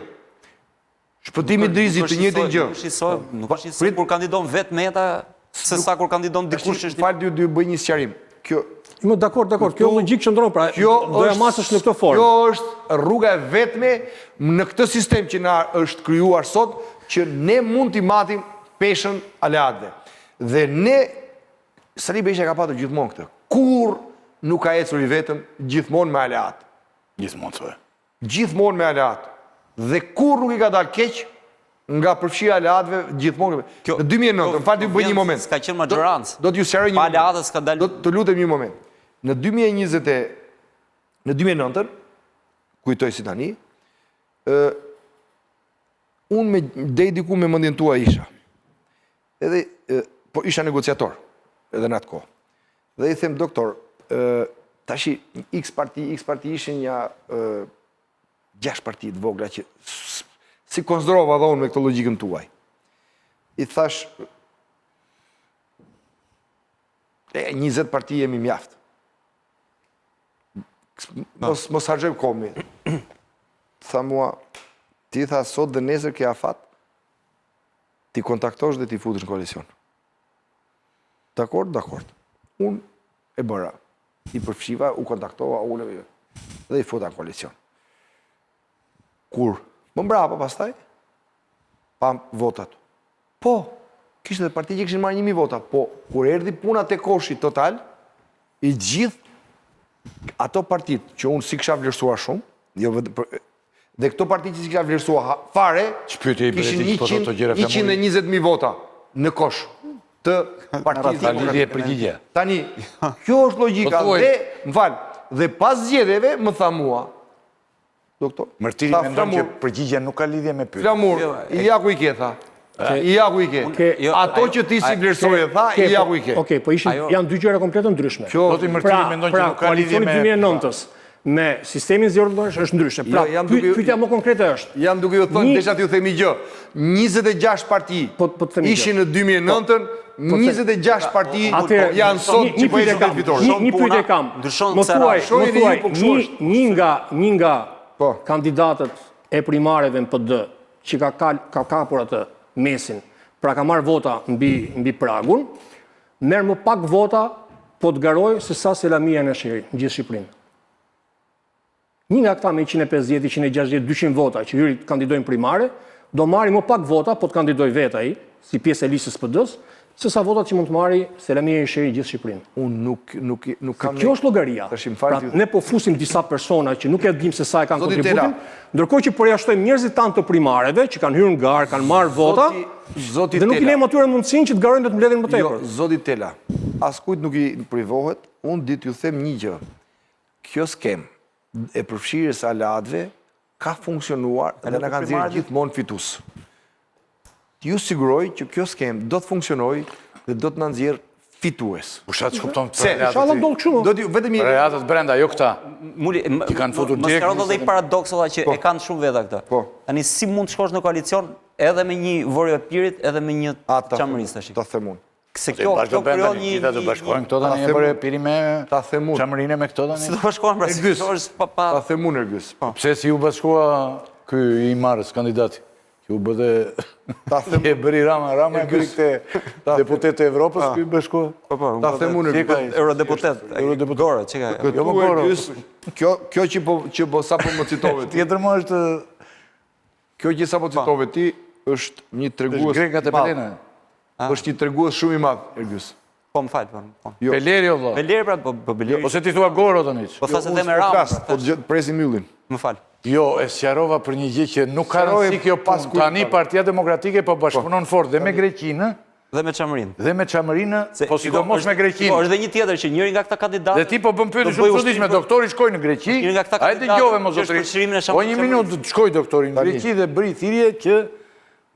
Shpëtim Idrizi të njëjtën gjë. Nuk është njësoj, nuk është njësoj kur kandidon vetë Meta, se sa kur kandidon dikush që është... Fal, do ju bëj një sqarim. Kjo... Jo, dakord, dakord, kjo logjikë qëndron, pra, kjo do e masësh në këtë formë. Kjo është rruga e vetme në këtë sistem që na është krijuar sot, që ne mund t'i matim peshën aleatëve. Dhe ne, Sali Berisha ka patur gjithmonë këtë. Kurrë nuk ka ecur i vetëm gjithmonë me aleatë. Gjithmonë, thue. Gjithmonë me aleatë. Dhe kurrë nuk i ka dalë keq nga përfshirja e aleatëve gjithmonë. Kjo, në 2009, më fal t'ju bëj një moment. S'ka qenë maxhorancë. Do t'ju sqaroj një. Pa aleatët s'ka dalë. Do të lutem një moment. Në 2020 e në 2009-ën, kujtoj si tani, ë unë me deri diku me mendjen tuaj isha. Edhe po isha negociator edhe në atë kohë. Dhe i them doktor, ë tashi X parti, X parti ishin një ë gjashtë parti të vogla që s'i konsiderova dhe unë me këtë logjikën tuaj. I thash e 20 parti jemi mjaft. Mos mos harxhojmë kohë. Tha mua, ti tha sot dhe nesër ke afat t'i kontaktosh dhe t'i futësh në koalicion. Dakord, dakord. Unë e bëra. I përfshiva, u kontaktova, u ulëm dhe i futa në koalicion. Kur më mbrapa pastaj pam votat. Po, kishte dhe parti që kishin marrë 1000 vota, po kur erdhi puna te koshi total, i gjithë ato partitë që unë s'i kisha vlerësuar shumë, jo vetëm për, Dhe këto parti që s'i kisha vlerësuar fare, kishin 120.000 vota në kosh të partisë demokratike. Tani, kjo është logjika po dhe, më fal, dhe pas zgjedhjeve më tha mua, doktor, Mërtiri mendon që përgjigja nuk ka lidhje me pyetjen. Flamur, ja ku i ke, tha. Ja ku i ke. Jo, Ato që ti s'i vlerësoje, tha, ja ku i ke. Okej, po ishin janë dy gjëra komplet të ndryshme. Zoti Mërtiri pra, mendon që pra, nuk ka lidhje me 2009-ës me sistemin zgjedhor është ndryshe. Pra, jo, pyetja më konkrete është. Jam duke ju thënë, desha t'ju them një gjë. 26 parti po, po ishin në 2009-ën, 26 parti janë sot që po ecin drejt fitores. Një pyetje kam. Më thuaj, më thuaj, një nga një nga po. kandidatët e primareve në PD që ka kal, ka kapur atë mesin, pra ka marrë vota mbi mbi pragun, merr më pak vota po të garojë se sa Selami Jashari në gjithë Shqipërinë. Një nga këta me 150, 160, 200 vota që hyri të kandidojë në primare, do marri më pak vota po të kandidojë vetë ai, si pjesë e listës PD-së, se sa votat që mund të marri Selami Jashari në gjithë Shqipërinë. Unë nuk nuk nuk kam Kjo është llogaria. Pra, ne po fusim disa persona që nuk e dimë se sa e kanë kontributin, ndërkohë që përjashtojmë njerëzit tanë të primareve që kanë hyrë në garë, kanë marrë vota, zoti dhe nuk i lëmë atyre mundësinë që të garojnë dhe të mbledhin më tepër. Jo, zoti Tela, askujt nuk i privohet, unë di t'ju them një gjë. Kjo skemë e përfshirjes së aleatëve ka funksionuar dhe na ka nxjerrë gjithmonë fitues. Ju siguroj që kjo skemë do të funksionojë dhe do të na nxjerrë fitues. Bushat s'kupton për aleatët. Inshallah ndodh kështu. Do t'ju vetëm një aleatët brenda, jo këta. Muli, i kanë futur direkt. Më sqaron dhe paradoks valla që po. e kanë shumë veta këtë. Po. Tani si mund të shkosh në koalicion edhe me një Vorio Epirit edhe me një Çamërisë tash. Ta them unë. Se kjo, kjo krijon një... Gjitha të bashkohen këto tani e Vorio Epiri me Ta them unë. Çamërinë me këto tani. Si do bashkohen pra, si kjo është pa... pa... Ta them unë, Ergys. Po. Pse si u bashkua ky i Himarës kandidati? Që u bëde... Ta them... E bëri Rama, Rama e bëri këtë deputet të Evropës, ky u bashkua. Po, po, Ta them unë, Ergys. Eurodeputet. Eurodeputet. Goro, që ka? Jo, po, Goro. Kjo, kjo që po, që po sapo më citove ti. Tjetër më është... Kjo që sapo citove ti është një tregues... Është grekat e Pelena. Është një tregues shumë i madh, Ergys. Po më fal, po. po. Jo. Beleri o vëlla. Beleri pra, po, po Beleri. Ose ti thua Goro tani. Po tha se dhe me Ramën. Po, po presim yllin. Më fal. Jo, e sqarova për një gjë që nuk ka rëndësi kjo punë. Tani Partia Demokratike po bashkëpunon po. fort dhe me Greqinë, Dhe me Çamërinë. Dhe me Çamërinë, po sidomos me Greqinë. Po është dhe një tjetër që njëri nga këta kandidatë. Dhe ti po bën pyetje shumë të çuditshme, doktori shkoi në Greqi. Njëri nga këta kandidatë. A e dëgjove mo zotëri? Po një minutë shkoi doktori në Greqi dhe bëri thirrje që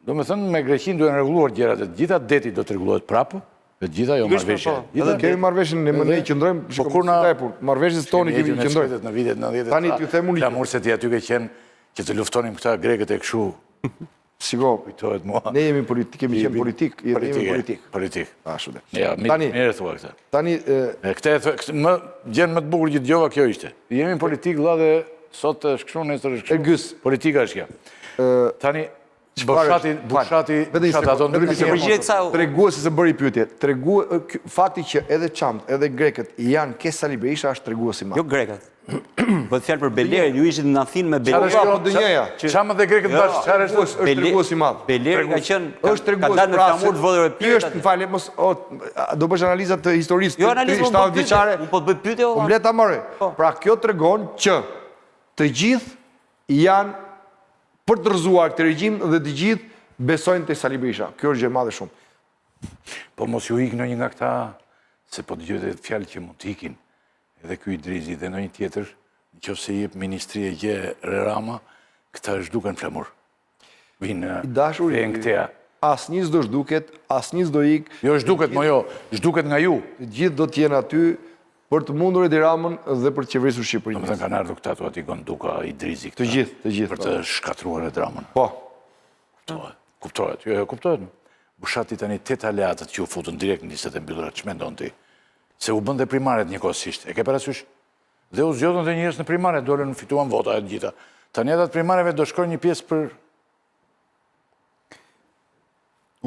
domethënë me Greqinë duhen rregulluar gjërat e të gjitha, deti do të rregullohet prapë. Të gjitha jo marrëveshje. Po. Edhe kemi marrëveshjen ne më ne qëndrojmë, po kur na marrëveshjes tonë kemi qëndrojmë. Në vitet 90. Tani t'ju them unë. Flamur se ti aty ke qenë që të luftonim këta grekët e kështu. Shiko, kujtohet mua. Ne jemi politik, kemi qenë politik, jemi politik. Politik. Ashtu dhe. Ja, tani, mirë thua këtë. Tani e këtë e më gjënë më të bukur që dëgjova kjo ishte. Jemi në politik vëlla dhe sot është kështu, nesër është kështu. Ergys, politika është kjo. Tani Bushati, Bushati, Bushati, ato ndryshim. Se përgjigjet sa treguesi se bëri pyetje. Tregu fakti që edhe çamët, edhe grekët janë ke Sali Berisha është tregues i madh. Jo grekët. Bëhet fjalë për Belerin, ju ishit në Athinë me Belerin. Çfarë është kjo? Po Çamët dhe grekët bashkë, çfarë është? Është tregues i madh. Beleri ka qenë, është tregues ka dalë me pra, flamur të vogël e Ky është, më falni, mos o, do bësh analiza të historisë jo, analizë, 70 vjeçare. Unë po të bëj pyetje Po më le ta mbaroj. Po. Pra kjo tregon që të gjithë janë për të rrëzuar këtë regjim dhe të gjithë besojnë te Sali Berisha. Kjo është gjë e madhe shumë. Po mos ju ik ndonjë nga këta, se po dëgjoj dhe fjalë që mund të ikin. Edhe ky Idrizi dhe ndonjë tjetër, në qoftë se i jep ministri e gjë Rama, këta zhduken Flamur. Vinë I dashur në këtea. Asnjë s'do zhduket, asnjë s'do ik. Jo zhduket, mo jo, zhduket nga ju. Të gjithë do të jenë aty për të mundur Edi Ramën dhe për të qeverisur Shqipërinë. Domethënë kanë ardhur këta thua ti Gonduka, Idrizi këta. Të gjithë, të gjithë. Për të po. shkatërruar Edi Ramën. Po. Kuptohet, kuptohet, jo, jo, kuptohet. Bushati tani tetë aleatët që u futën direkt në listat e mbyllura, ç'mendon ti? Se u bënë dhe primaret njëkohësisht, e ke parasysh? Dhe u zgjodhën dhe njerëz në primare, dolën, fituan vota e të gjitha. Tani ata të primareve do shkojnë një pjesë për...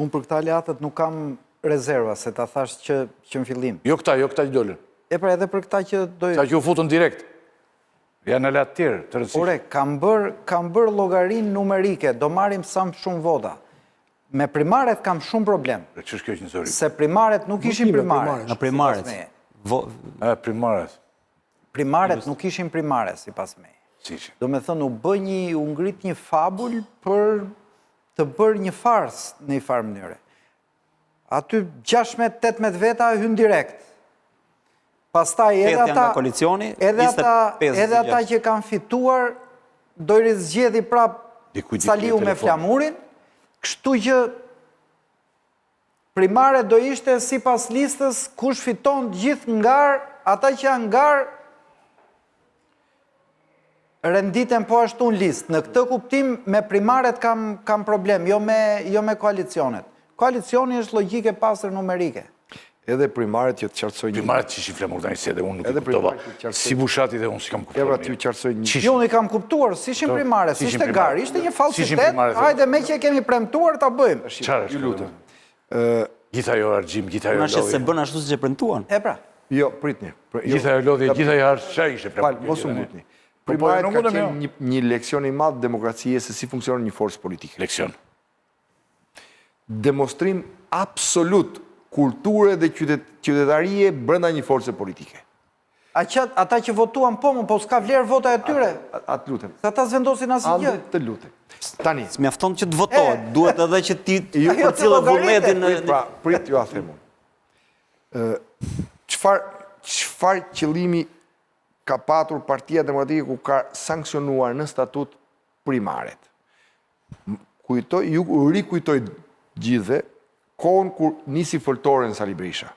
Unë për këta aleatët nuk kam rezerva, se ta thashë që, që në fillim. Jo këta, jo këta që dolën. E pra edhe për këta që do... Këta që u futën direkt. Janë aleatë tjerë, të rëndësishëm. Ore, kam bërë, kam bërë llogarinë numerike, do marrim sa më shumë vota. Me primaret kam shumë problem. Dhe ç'është kjo që nxori? Se primaret nuk ishin primare. Nga primaret. Vo... E, primaret. Primaret nuk ishin primare, sipas meje. Si ishin? Domethënë, u bë një, u ngrit një fabul për të bërë një farsë në një farë mënyre. Aty 16-18 veta hyn direkt. Pastaj edhe ata koalicioni, edhe ata edhe ata që kanë fituar do i rizgjedhi prap Saliu me Flamurin, kështu që primare do ishte sipas listës kush fiton gjithë në garë, ata që janë në garë renditen po ashtu në listë. Në këtë kuptim me primaret kam kam problem, jo me jo me koalicionet. Koalicioni është logjikë e pastër numerike. Edhe primaret që të qartësoj një. Primaret që ishin Flamur tani se edhe unë nuk i kuptova. Si Bushati dhe unë s'i kam kuptuar. Edhe t'ju qartësoj një. Jo, unë i kam kuptuar, s'ishin primare, s'ishte garë, ishte një falsitet. Hajde meqë e kemi premtuar ta bëjmë. Çfarë është? Ju lutem. Gjithë ajo harxhim, gjithë ajo lodhje. Se bën ashtu siç e premtuan. E pra. Jo, pritni. Jo. Gjithë ajo lodhje, gjithë ajo harxhim, çfarë ishte premtuar? Fal, mos u ngutni. Po, po, Primaret ka qenë një, një leksion i madh demokracie se si funksionon një forcë politike. Leksion. Demonstrim absolut kulture dhe qytetarie brenda një force politike. A që, ata që votuan po, më po s'ka vlerë vota e tyre. A, të lutem. Se ata s'vendosin asnjë gjë. Të lutem. Tani. S'mjafton që të votohet, duhet edhe që ti ju përcjellë vullnetin. Prit, pra, prit t'jua them unë. Çfarë çfarë qëllimi ka patur Partia Demokratike ku ka sanksionuar në statut primaret? Kujtoj, ju rikujtoj gjithëve kohën kur nisi foltoren Sali Berisha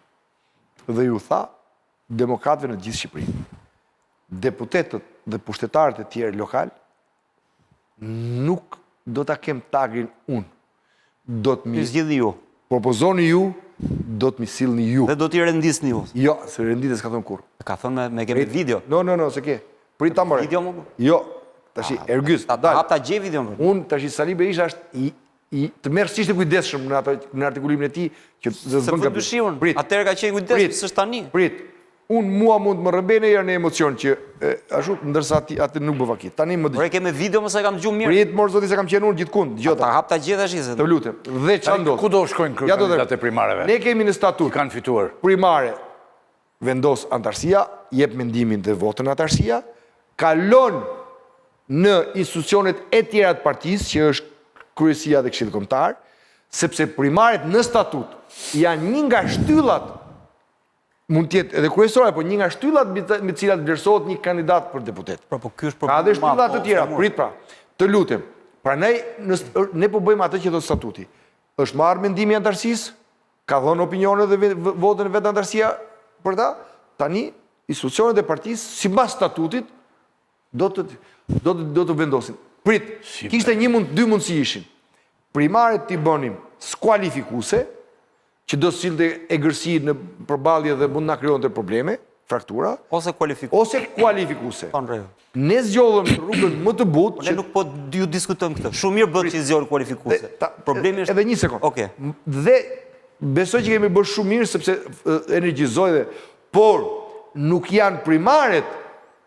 dhe ju tha demokratëve në të gjithë Shqipërinë. Deputetët dhe pushtetarët e tjerë lokal nuk do ta kem tagrin unë. Do të m'i zgjidhni ju. Propozoni ju, do të m'i sillni ju. Dhe do t'i rendisni ju. Jo, se renditje s'ka thënë kurrë. Ka thënë me, me kemi video. No, no, no, s'e ke. Prit ta mbaroj. Video më? Jo, tashi ah, Ergys, ta dal. Ta gjej videon. Unë tashi Sali Berisha është i i tmerrësisht i kujdesshëm në ato në artikulimin e tij që s'bën gabim. Prit. Atëherë ka qenë kujdesshëm, s'është tani. Prit. Unë mua mund të më rrëmbejnë një herë në emocion që ashtu ndërsa ti atë nuk bëva ki. Tani më dëgjo. Por e ke me video mos e kam dëgjuar mirë. Prit mor zoti se kam qenë unë gjithkund, dëgjo. Ta hap ta gjej tash se. Të lutem. Dhe çfarë ndodh? Ku do shkojnë këto kandidatët e primareve? Ne kemi në statut. Kanë fituar. Primare vendos anëtarësia, jep mendimin dhe votën anëtarësia, kalon në institucionet e tjera të partisë, që është kryesia dhe Këshilli Kombëtar, sepse primaret në statut janë një nga shtyllat mund të jetë edhe kryesore, por një nga shtyllat mbi të cilat vlerësohet një kandidat për deputet. Pra, po ky është problemi. Ka edhe shtylla të tjera, po, prit pra. Të lutem. Prandaj ne po bëjmë atë që thotë statuti. Është marrë mendimi i anëtarësisë, ka dhënë opinione dhe votën e vet anëtarësia për ta. Tani institucionet e partisë sipas statutit do të do të do të vendosin. Prit, kishte një mund dy mundësi ishin. Primaret t'i bënim skualifikuese, që do sillte egërsi në përballje dhe mund na krijonte probleme, fraktura, ose kualifikuese. Ose kualifikuese. Ne zgjodhëm rrugën më të butë po ne nuk po ju diskutojmë këtë. Shumë mirë bëtë që zgjodhët kualifikuese. Problemi është edhe një sekond. Okej. Dhe besoj që kemi bërë shumë mirë sepse energjizoi dhe por nuk janë primaret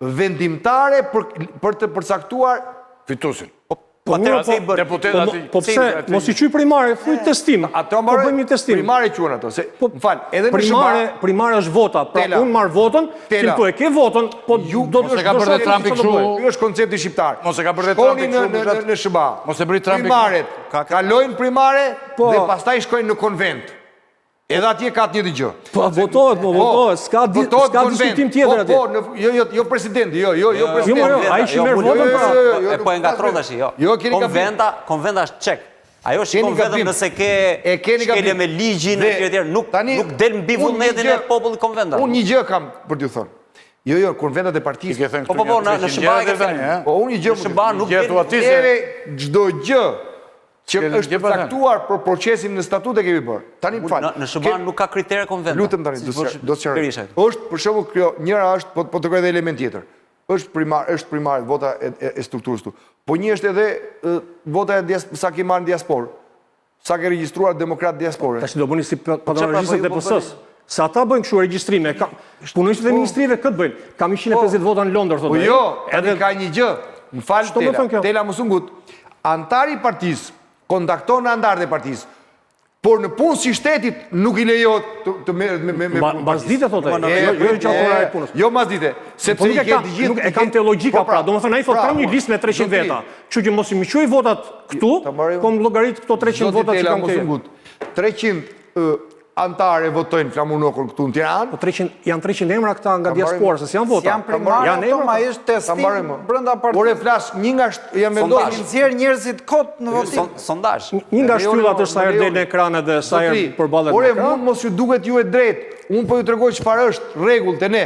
vendimtare për për të përcaktuar fituesin. Po, Po atëherë pse i bën? Deputet po, aty. Po pse mos i quaj primare, thuj testim. Ato po bëjmë një testim. Primare quhen ato, se po, më fal, edhe në primare, primare është vota. Pra unë marr votën, ti po e ke votën, po ju do të ka bërë Trumpi kështu. Ky është koncepti shqiptar. Mos e ka bërë Trumpi kështu. Në në në SHBA. Mos e bëri Trumpi. Primaret kalojnë primare po. dhe pastaj shkojnë në konvent. Edhe atje ka të njëjtën gjë. Po votohet, po votohet, s'ka di, s'ka diskutim tjetër po, atje. Po, po, jo, jo, jo presidenti, jo, jo, jo presidenti. Jo, jo, ai që merr votën pra. E po e ngatërron tash, jo. Jo, keni gabim. Konventa, konventa është çek. Ajo shikon vetëm nëse ke e keni shkelje me ligjin e tjerë tjerë, nuk nuk del mbi vullnetin e popullit konventa. Unë një gjë kam për t'ju thënë. Jo, jo, konventat e partisë. Po, po, po, në në SHBA e ke thënë. Po unë një gjë. Në SHBA nuk del. Çdo gjë që është përcaktuar për procesin në statut e kemi bërë. Tani më fal. Në SHBA nuk ka kritere konventa. Lutem tani, do të sqaroj. Është për shembull kjo, njëra është po po tregoj edhe element tjetër. Është primar, është primar vota e, e, e strukturës këtu. Po një është edhe vota e dias, sa ke marrë në diasporë. Sa ke regjistruar demokrat diaspore. Tash do bëni si patronazhistët e po PS-së. Se ata bëjnë kështu regjistrime, ka punonjësit e po. ministrive këtë bëjnë. Kam 150 po. vota në Londër thotë. Po jo, edhe ka një gjë. Më fal Tela, Tela mos u ngut. Anëtari i partisë kontakton anëtarët e partisë. Por nëpunësi i shtetit nuk i lejohet të, të merret me me me Mbas dite thotë ai. Jo, jo gjatë orarit punës. Jo mbas dite, sepse po i ke të gjithë. Nuk e kam te logjika po, pra, pra, domethënë ai thotë pra, kam një listë me 300 veta. Kështu që mos i më quaj votat këtu, po më llogarit këto 300 vota që kam këtu. 300 anëtarë e votojnë Flamur Nokën këtu në Tiranë. Po 300 janë 300 emra këta nga diaspora, se s'janë vota. Janë primare, janë emra, ai është testim brenda partisë. Por e flas një nga janë vendosur një nxjerr njerëzit kot në votim. Sondazh. Një nga shtyllat është sa herë del në ekran edhe sa herë përballet me ekran. Ore mund mos ju duket ju e drejtë. Unë po ju tregoj çfarë është rregull te ne.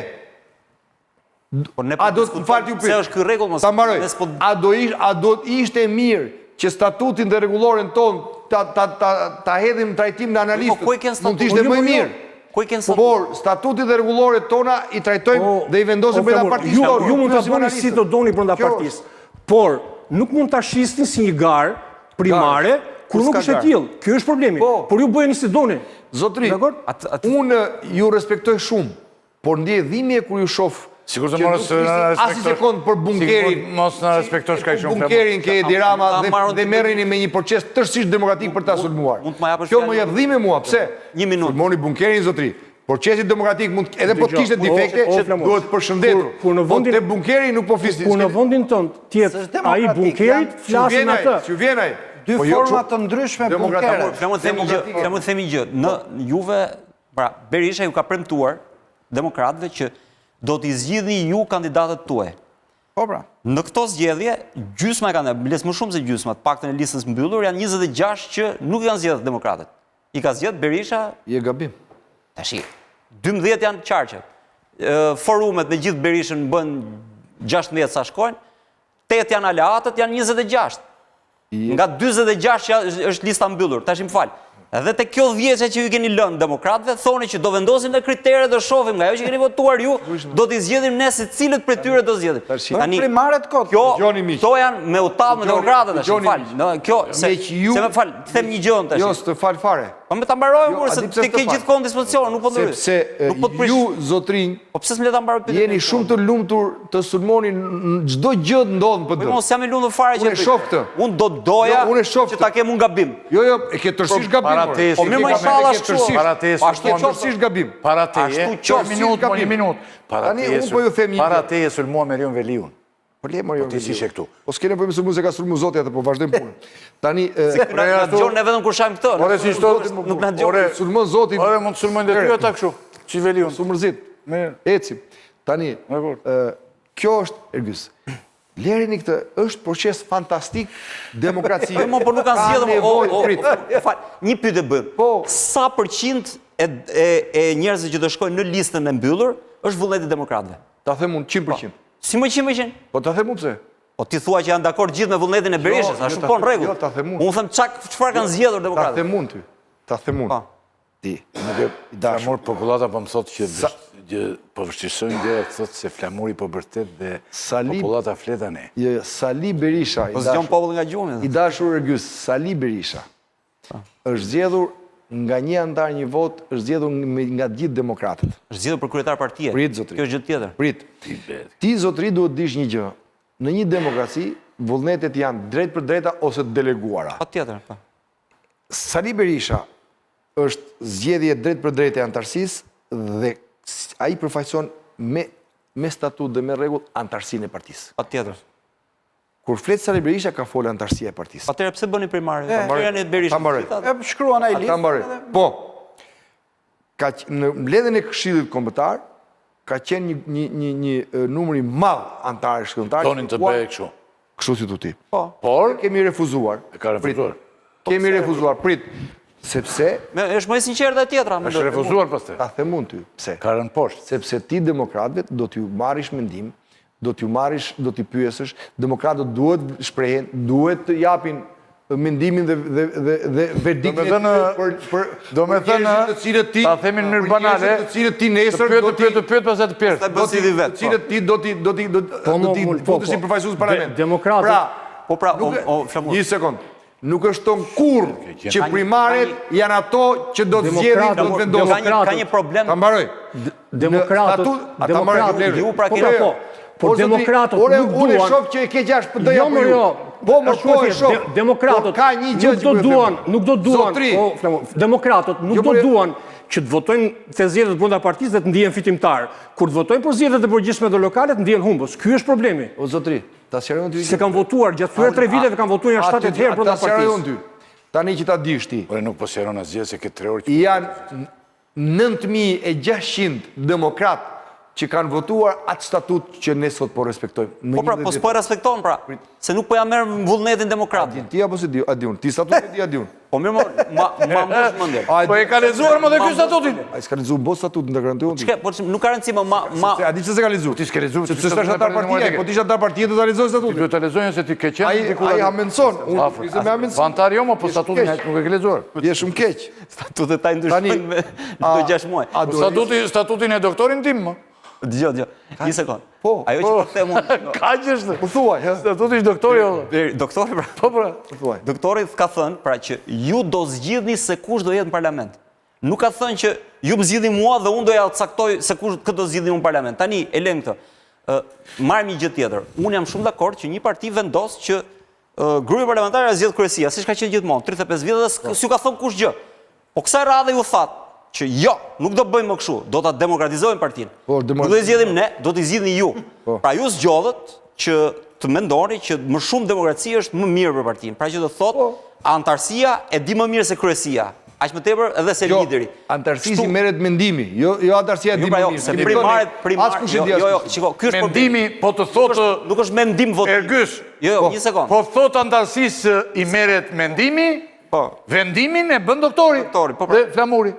Po ne po do të fal ju pyet. Pse është ky rregull mos? Ta mbaroj. Po a do ish a do të ishte mirë që statutin dhe rregulloren tonë ta ta ta ta hedhim në trajtim në analizë. Po ku e kanë statutin? Mund të ishte po, më jo, mirë. Ku e kanë statutin? Por statutin dhe rregulloret tona i trajtojmë po, dhe i vendosim brenda partisë tonë. Ju mund ta bëni si të doni brenda partisë. Por nuk mund ta shisni si një garë primare kur nuk është e tillë. Ky është problemi. Po. Por ju bëjeni si doni. Zotri, unë ju respektoj shumë. Por ndjej dhimbje kur ju shof Sikur të mos na respektosh. Asnjë sekond për bunkerin. Mos na respektosh kaq shumë. Bunkerin ke Edi Rama dhe dhe merreni me një proces tërësisht demokratik për ta sulmuar. Kjo më jep dhimbje mua, pse? Një minutë. Sulmoni bunkerin zotri. Procesi demokratik mund edhe po të kishte defekte, duhet përshëndetur. Kur në po vendin te bunkeri nuk po flisni. Kur në vendin tënd të jetë ai i bunkerit, flasim atë. S'ju vjen ai. Dy po jo, forma të ndryshme bunkere. Flamur themi një gjë, Flamur themi një gjë. Në juve Pra, Berisha ju ka premtuar demokratëve që do t'i zgjidhni ju kandidatët tuaj. Po pra. Në këto zgjedhje, gjysma e kandidatëve, biles më shumë se gjysma, të paktën e listës mbyllur, janë 26 që nuk i kanë zgjedhur demokratët. I ka zgjedhur Berisha. Je gabim. Tashi, 12 janë qarqet. Forumet me gjithë Berishën bën 16 sa shkojnë, 8 janë aleatët, janë 26. Nga 46 që është lista mbyllur, tash më fal. Edhe te kjo dhjetëshja që ju keni lënë demokratëve, thoni që do vendosim në kritere, do shohim nga ajo që keni votuar ju, do t'i zgjedhim ne se cilët prej tyre do zgjedhim. Tani primaret kot. Kjo, këto janë me u tall me demokratët tash, më fal. Në kjo se se më fal, them një gjë tash. Jo, s'të fal fare. Po më ta mbaroj Jo, unë a se di pse ti s'të ke fal? gjithë kohën në dispozicion, nuk po ndërhyj. Sepse Nuk po të prish. ju zotrinj Po pse s'më le ta mbaroj pyetjen? jeni shumë të lumtur të sulmoni në çdo gjë të ndodh në Po PD. mos jam i lumtur fare që Unë e shoh këtë. Unë do doja Jo, unë e shoh që këtë. ta kem unë gabim. Jo, jo, e ke tërësisht gabim. Para more. teje Po mirë, E më ke inshallah tërësisht- ashtu. Para teje Po ashtu sulmuan- qoftë. Tërësisht gabim. Para teje, Ashtu qoftë. një minutë, mo, një Gabim. minutë. Para Tani, teje unë po ju them një Para gjë. teje sulmuam Erion Veliun. Po le Marion. Po ti s'ishe këtu. Po s'ke nevojë me sulmu se ka sulmu Zoti atë, po vazhdojmë punën. Tani e, Na na dëgjon ne vetëm kur shajm këtë. Ore si shto, Nuk na dëgjon. Ore, sulmon Zotin. Ore mund të sulmojnë dhe ty ata kështu. Çi Veliun. Su mërzit. Mirë. Ecim. Tani, Dakor. ë, kjo është Ergys. Lerini këtë, është proces fantastik demokracie. Po mo, po nuk kanë Ka zgjedhur, o, nevojë, o, prit. o, fal, një pyetje bëjmë. Po. Sa përqind e e e njerëzve që do shkojnë në listën e mbyllur është vullneti i demokratëve? Ta them unë 100%. Si më 100%? Po ta them unë pse? Po ti thua që janë dakord gjithë me vullnetin e Berishës, jo, ashtu ta po në them- rregull. jo, ta them unë. Unë them çak çfarë kanë zgjedhur Ta demokratët. them unë ty. Ta them unë. Po. Ti. Nuk e Flamur popullata po më thotë që që po vështirësojnë gjërat thotë se Flamuri po bërtet dhe Sali- popullata flet tani. Jo, jo, Sali Berisha i Po zgjon dashur. popullin nga gjumi. I dashur Ergys, Sali Berisha është zgjedhur nga një antar një vot, është zgjedhur me- nga të gjithë demokratët. Është zgjedhur për kryetar partie. Prit, zotri. Kjo është gjë tjetër. Prit. Ti zotri duhet dish një gjë. Në një demokraci, vullnetet janë drejt për drejta ose të deleguara. Patjetër, po. Sali Berisha është zgjedhje drejt për drejtë e antarësisë dhe s- ai përfaqëson me me statut dhe me rregull antarësinë e partisë. Patjetër. Kur flet Sali Berisha ka folë antarësia e partisë. Atëherë pse bëni primare? Pse janë Berishën? Ta mbaroj. E shkruan ai Ta listën. mbaroj. edhe- Po. Ka q- në mbledhjen e Këshillit Kombëtar ka qenë një një një një e, numër i madh antarësh këshilltar. Donin të bëjë kështu. Kështu si tu ti. Po. Por Kemi refuzuar. e ka refuzuar. Kemi refuzuar, prit. Sepse Me, është më e sinqertë e tjetra, Është mendoj. refuzuar pastaj. ta them unë ty, pse? Ka rënë poshtë. Sepse ti demokratëve do t'ju marrish mendim, do t'ju marrish, do t'i pyesësh, demokratët duhet shprehen, duhet të japin mendimin dhe dhe dhe dhe verdiktin e Domethënë, tyre për për do me për njerëzit thënë, të cilët ti ta themi në mënyrë për banale, njerëzit të cilët ti nesër Të pyet, do të pyet, të pyet, pastaj të pyet. Pastaj bën si vi vet, të cilët ti do ti do ti do Po, do mo, ti mul, po, futesh si po. përfaqësues në parlament. De- demokratët- Pra, Po pra, o, nuk e- o Flamur. Një sekond. Nuk është tonë kurrë që primaret janë ato që do të zgjedhin, do të vendosin. Ka një ka një problem. Ta mbaroj. Demokratët, Statut, a ta mbaroj, demokratët, Bleri. Ju pra po, keni- pra, po, por O, zotri, demokratët ore, nuk Unë e duan. shoh që e keqja është PD-ja Jo, për më ju. jo. Po, më Është po e thjesht, shoh. de- Demokratët Por ka një gjë nuk që do po e them. duan, nuk do duan, Zotri, o, Flamur, demokratët nuk Jo, do po, duan që të votojnë të zgjedhjet brenda partisë dhe të ndihen fitimtar. Kur të votojnë për zgjedhjet e përgjithshme dhe lokale, të ndihen humbës. Ky është problemi. O zotri, ta sqaroj unë ty. Se kanë votuar gjatë këtyre tre viteve kanë votuar janë 7-8 herë brenda Ta sqaroj unë partisë. ty. Tani që ta dish ti. Ore nuk po sqaron asgjë se ke 3 orë që Janë 9600 demokrat që kanë votuar atë statut që ne sot po respektojmë. Në Po pra, 11 po s'po e respekton pra, se nuk po ja merr vullnetin demokrat. Din ti apo se di, a di unë? Ti statutin e di, a di unë? Po mirë, mo, ma ma mbush mendjen. A e Po di- e ka lexuar më dhe ky statutin. Ai s'ka lexuar bot statutin, ta garantoj unë. ty. Çka, po nuk ka rëndësi më ma ma Se a di pse s'e ka lexuar? Ti s'ke lexuar, Sepse s'është antar partie, po ti ishe antar partie do ta lexosh Ti statutin. duhet ta lexojnë se ti ke qenë Ai diku ai aty. hamencon, unë Afër. ishte me hamencon. Po antar jo, mo, po statutin keq. nuk e ke lexuar. Je shumë keq. statutet ta ndryshojnë me çdo 6 muaj. A Po do statuti statutin e doktorin tim, mo. Dëgjoj, dëgjoj. Një sekond. Po, Ajo që po them unë. Kaq është. Po thuaj, hë? Statuti është doktori, o. Deri- Doktori pra. Po pra. Po thuaj. Doktori ka thënë pra që ju do zgjidhni se kush do jetë në parlament. Nuk ka thënë që ju më zgjidhni mua dhe unë do ja caktoj se kush kë do zgjidhni unë në parlament. Tani e lëm këtë. Ë marrim një gjë tjetër. Unë jam shumë dakord që një parti vendos që ë, grupi parlamentar e zgjedh kryesia, siç ka qenë gjithmonë, 35 vjet dhe s'k- s'ju ka thënë kush gjë. Po kësaj radhe ju thatë që jo, nuk do bëjmë më kështu, do ta demokratizojmë partinë. Po, Nuk do i zgjedhim ne, do t'i zgjidhni ju. Po. Pra ju zgjodhët që të mendoni që më shumë demokraci është më mirë për partinë. Pra që do të thotë, Po. antarësia e di më mirë se kryesia. Aq më tepër edhe se Jo, lideri. antarësisë Kështu- i merret mendimi, jo jo antarësia e Jo, di pra më jo, mirë. se Kemi primaret, thënë, primaret, askush e jo, di jo, jo, askush. shiko, ky është problemi. Mendimi po të thotë Nuk është mendim votim. Ergys. Jo, jo, një sekond. Po thot antarësisë i merret mendimi, Po. vendimin e bën doktori. Doktori, po, pra. Dhe Flamuri.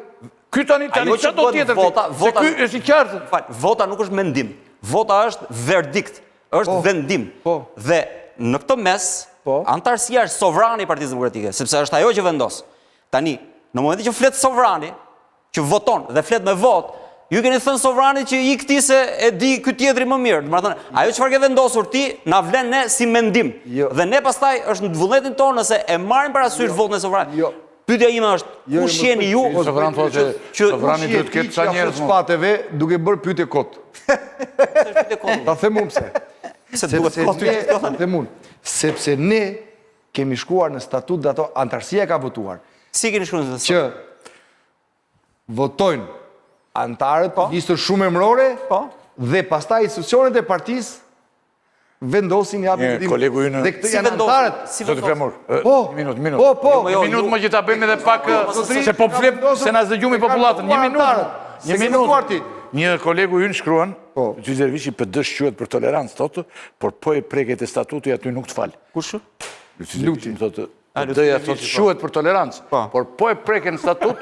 Ky tani tani Ajo që çfarë do bëhet tjetër? ti? vota- Se vota- ky është i qartë. Fal, vota nuk është mendim. Vota është verdikt, është vendim. po. Dhe në këtë mes, Po. antarësia është sovrani i Partisë Demokratike, sepse është ajo që vendos. Tani, në momentin që flet sovrani, që voton dhe flet me votë, ju keni thënë sovranit që i këti se e di ky tjetri më mirë. Domethënë, ajo çfarë ke vendosur ti na vlen ne si mendim. Jo. Dhe ne pastaj është në vullnetin tonë nëse e marrim parasysh votën e sovranit. Jo. Pyetja ime është, jo, kush jeni ju? Sovran thotë që sovrani duhet të ketë ca njerëz. Shpateve duke bërë pyetje kot. Ta them unë pse. Pse duhet kot? Ta them unë, sepse ne kemi shkuar në statut dhe ato anëtarësia ka votuar. Si keni shkuar në statut? Që votojnë anëtarët po. listën shumemërore po. dhe pastaj institucionet e partisë vendosin japin vendim. Kolegu ynë. Dhe këtë janë anëtarët. Si Zoti Flamur, po, një minutë, një minutë. Po, po. Një jo, minutë më që ta bëjmë edhe pak se po flet se na zë gjumi popullatën. Një minutë. Një minutë. Një kolegu ynë shkruan, po. Lutfi Dervishi PD shquhet për tolerancë, thotë, por po e preke te statuti aty nuk të fal. Kush? Lutfi Dervishi thotë, PD-ja thotë po. shquhet për tolerancë, po. por po e preke në statut,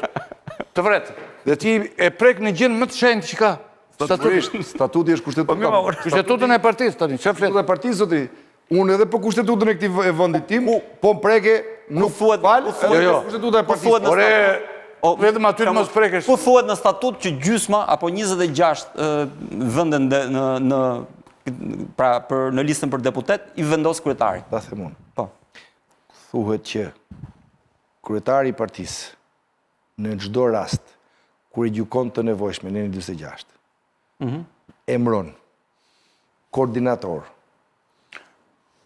të vret. Dhe ti e prek në gjënë më të shenjtë që ka. Statuti, statuti është kushtetuta. Po, kushtetutën e partisë tani, çfarë flet? Kushtetutën e partisë zotri. Unë edhe për kushtetutën e këtij vendit tim, po më preke, nuk thuhet, fal, jo, jo. Kushtetuta e partisë. Ore, vetëm aty të mos prekesh. Ku thuhet në statut që gjysma apo 26 vende në në pra për në listën për deputet i vendos kryetari. Ta them unë. Po. Thuhet që kryetari i partisë në çdo rast kur e gjykon të nevojshme neni 46. Mm -hmm. Emëron koordinator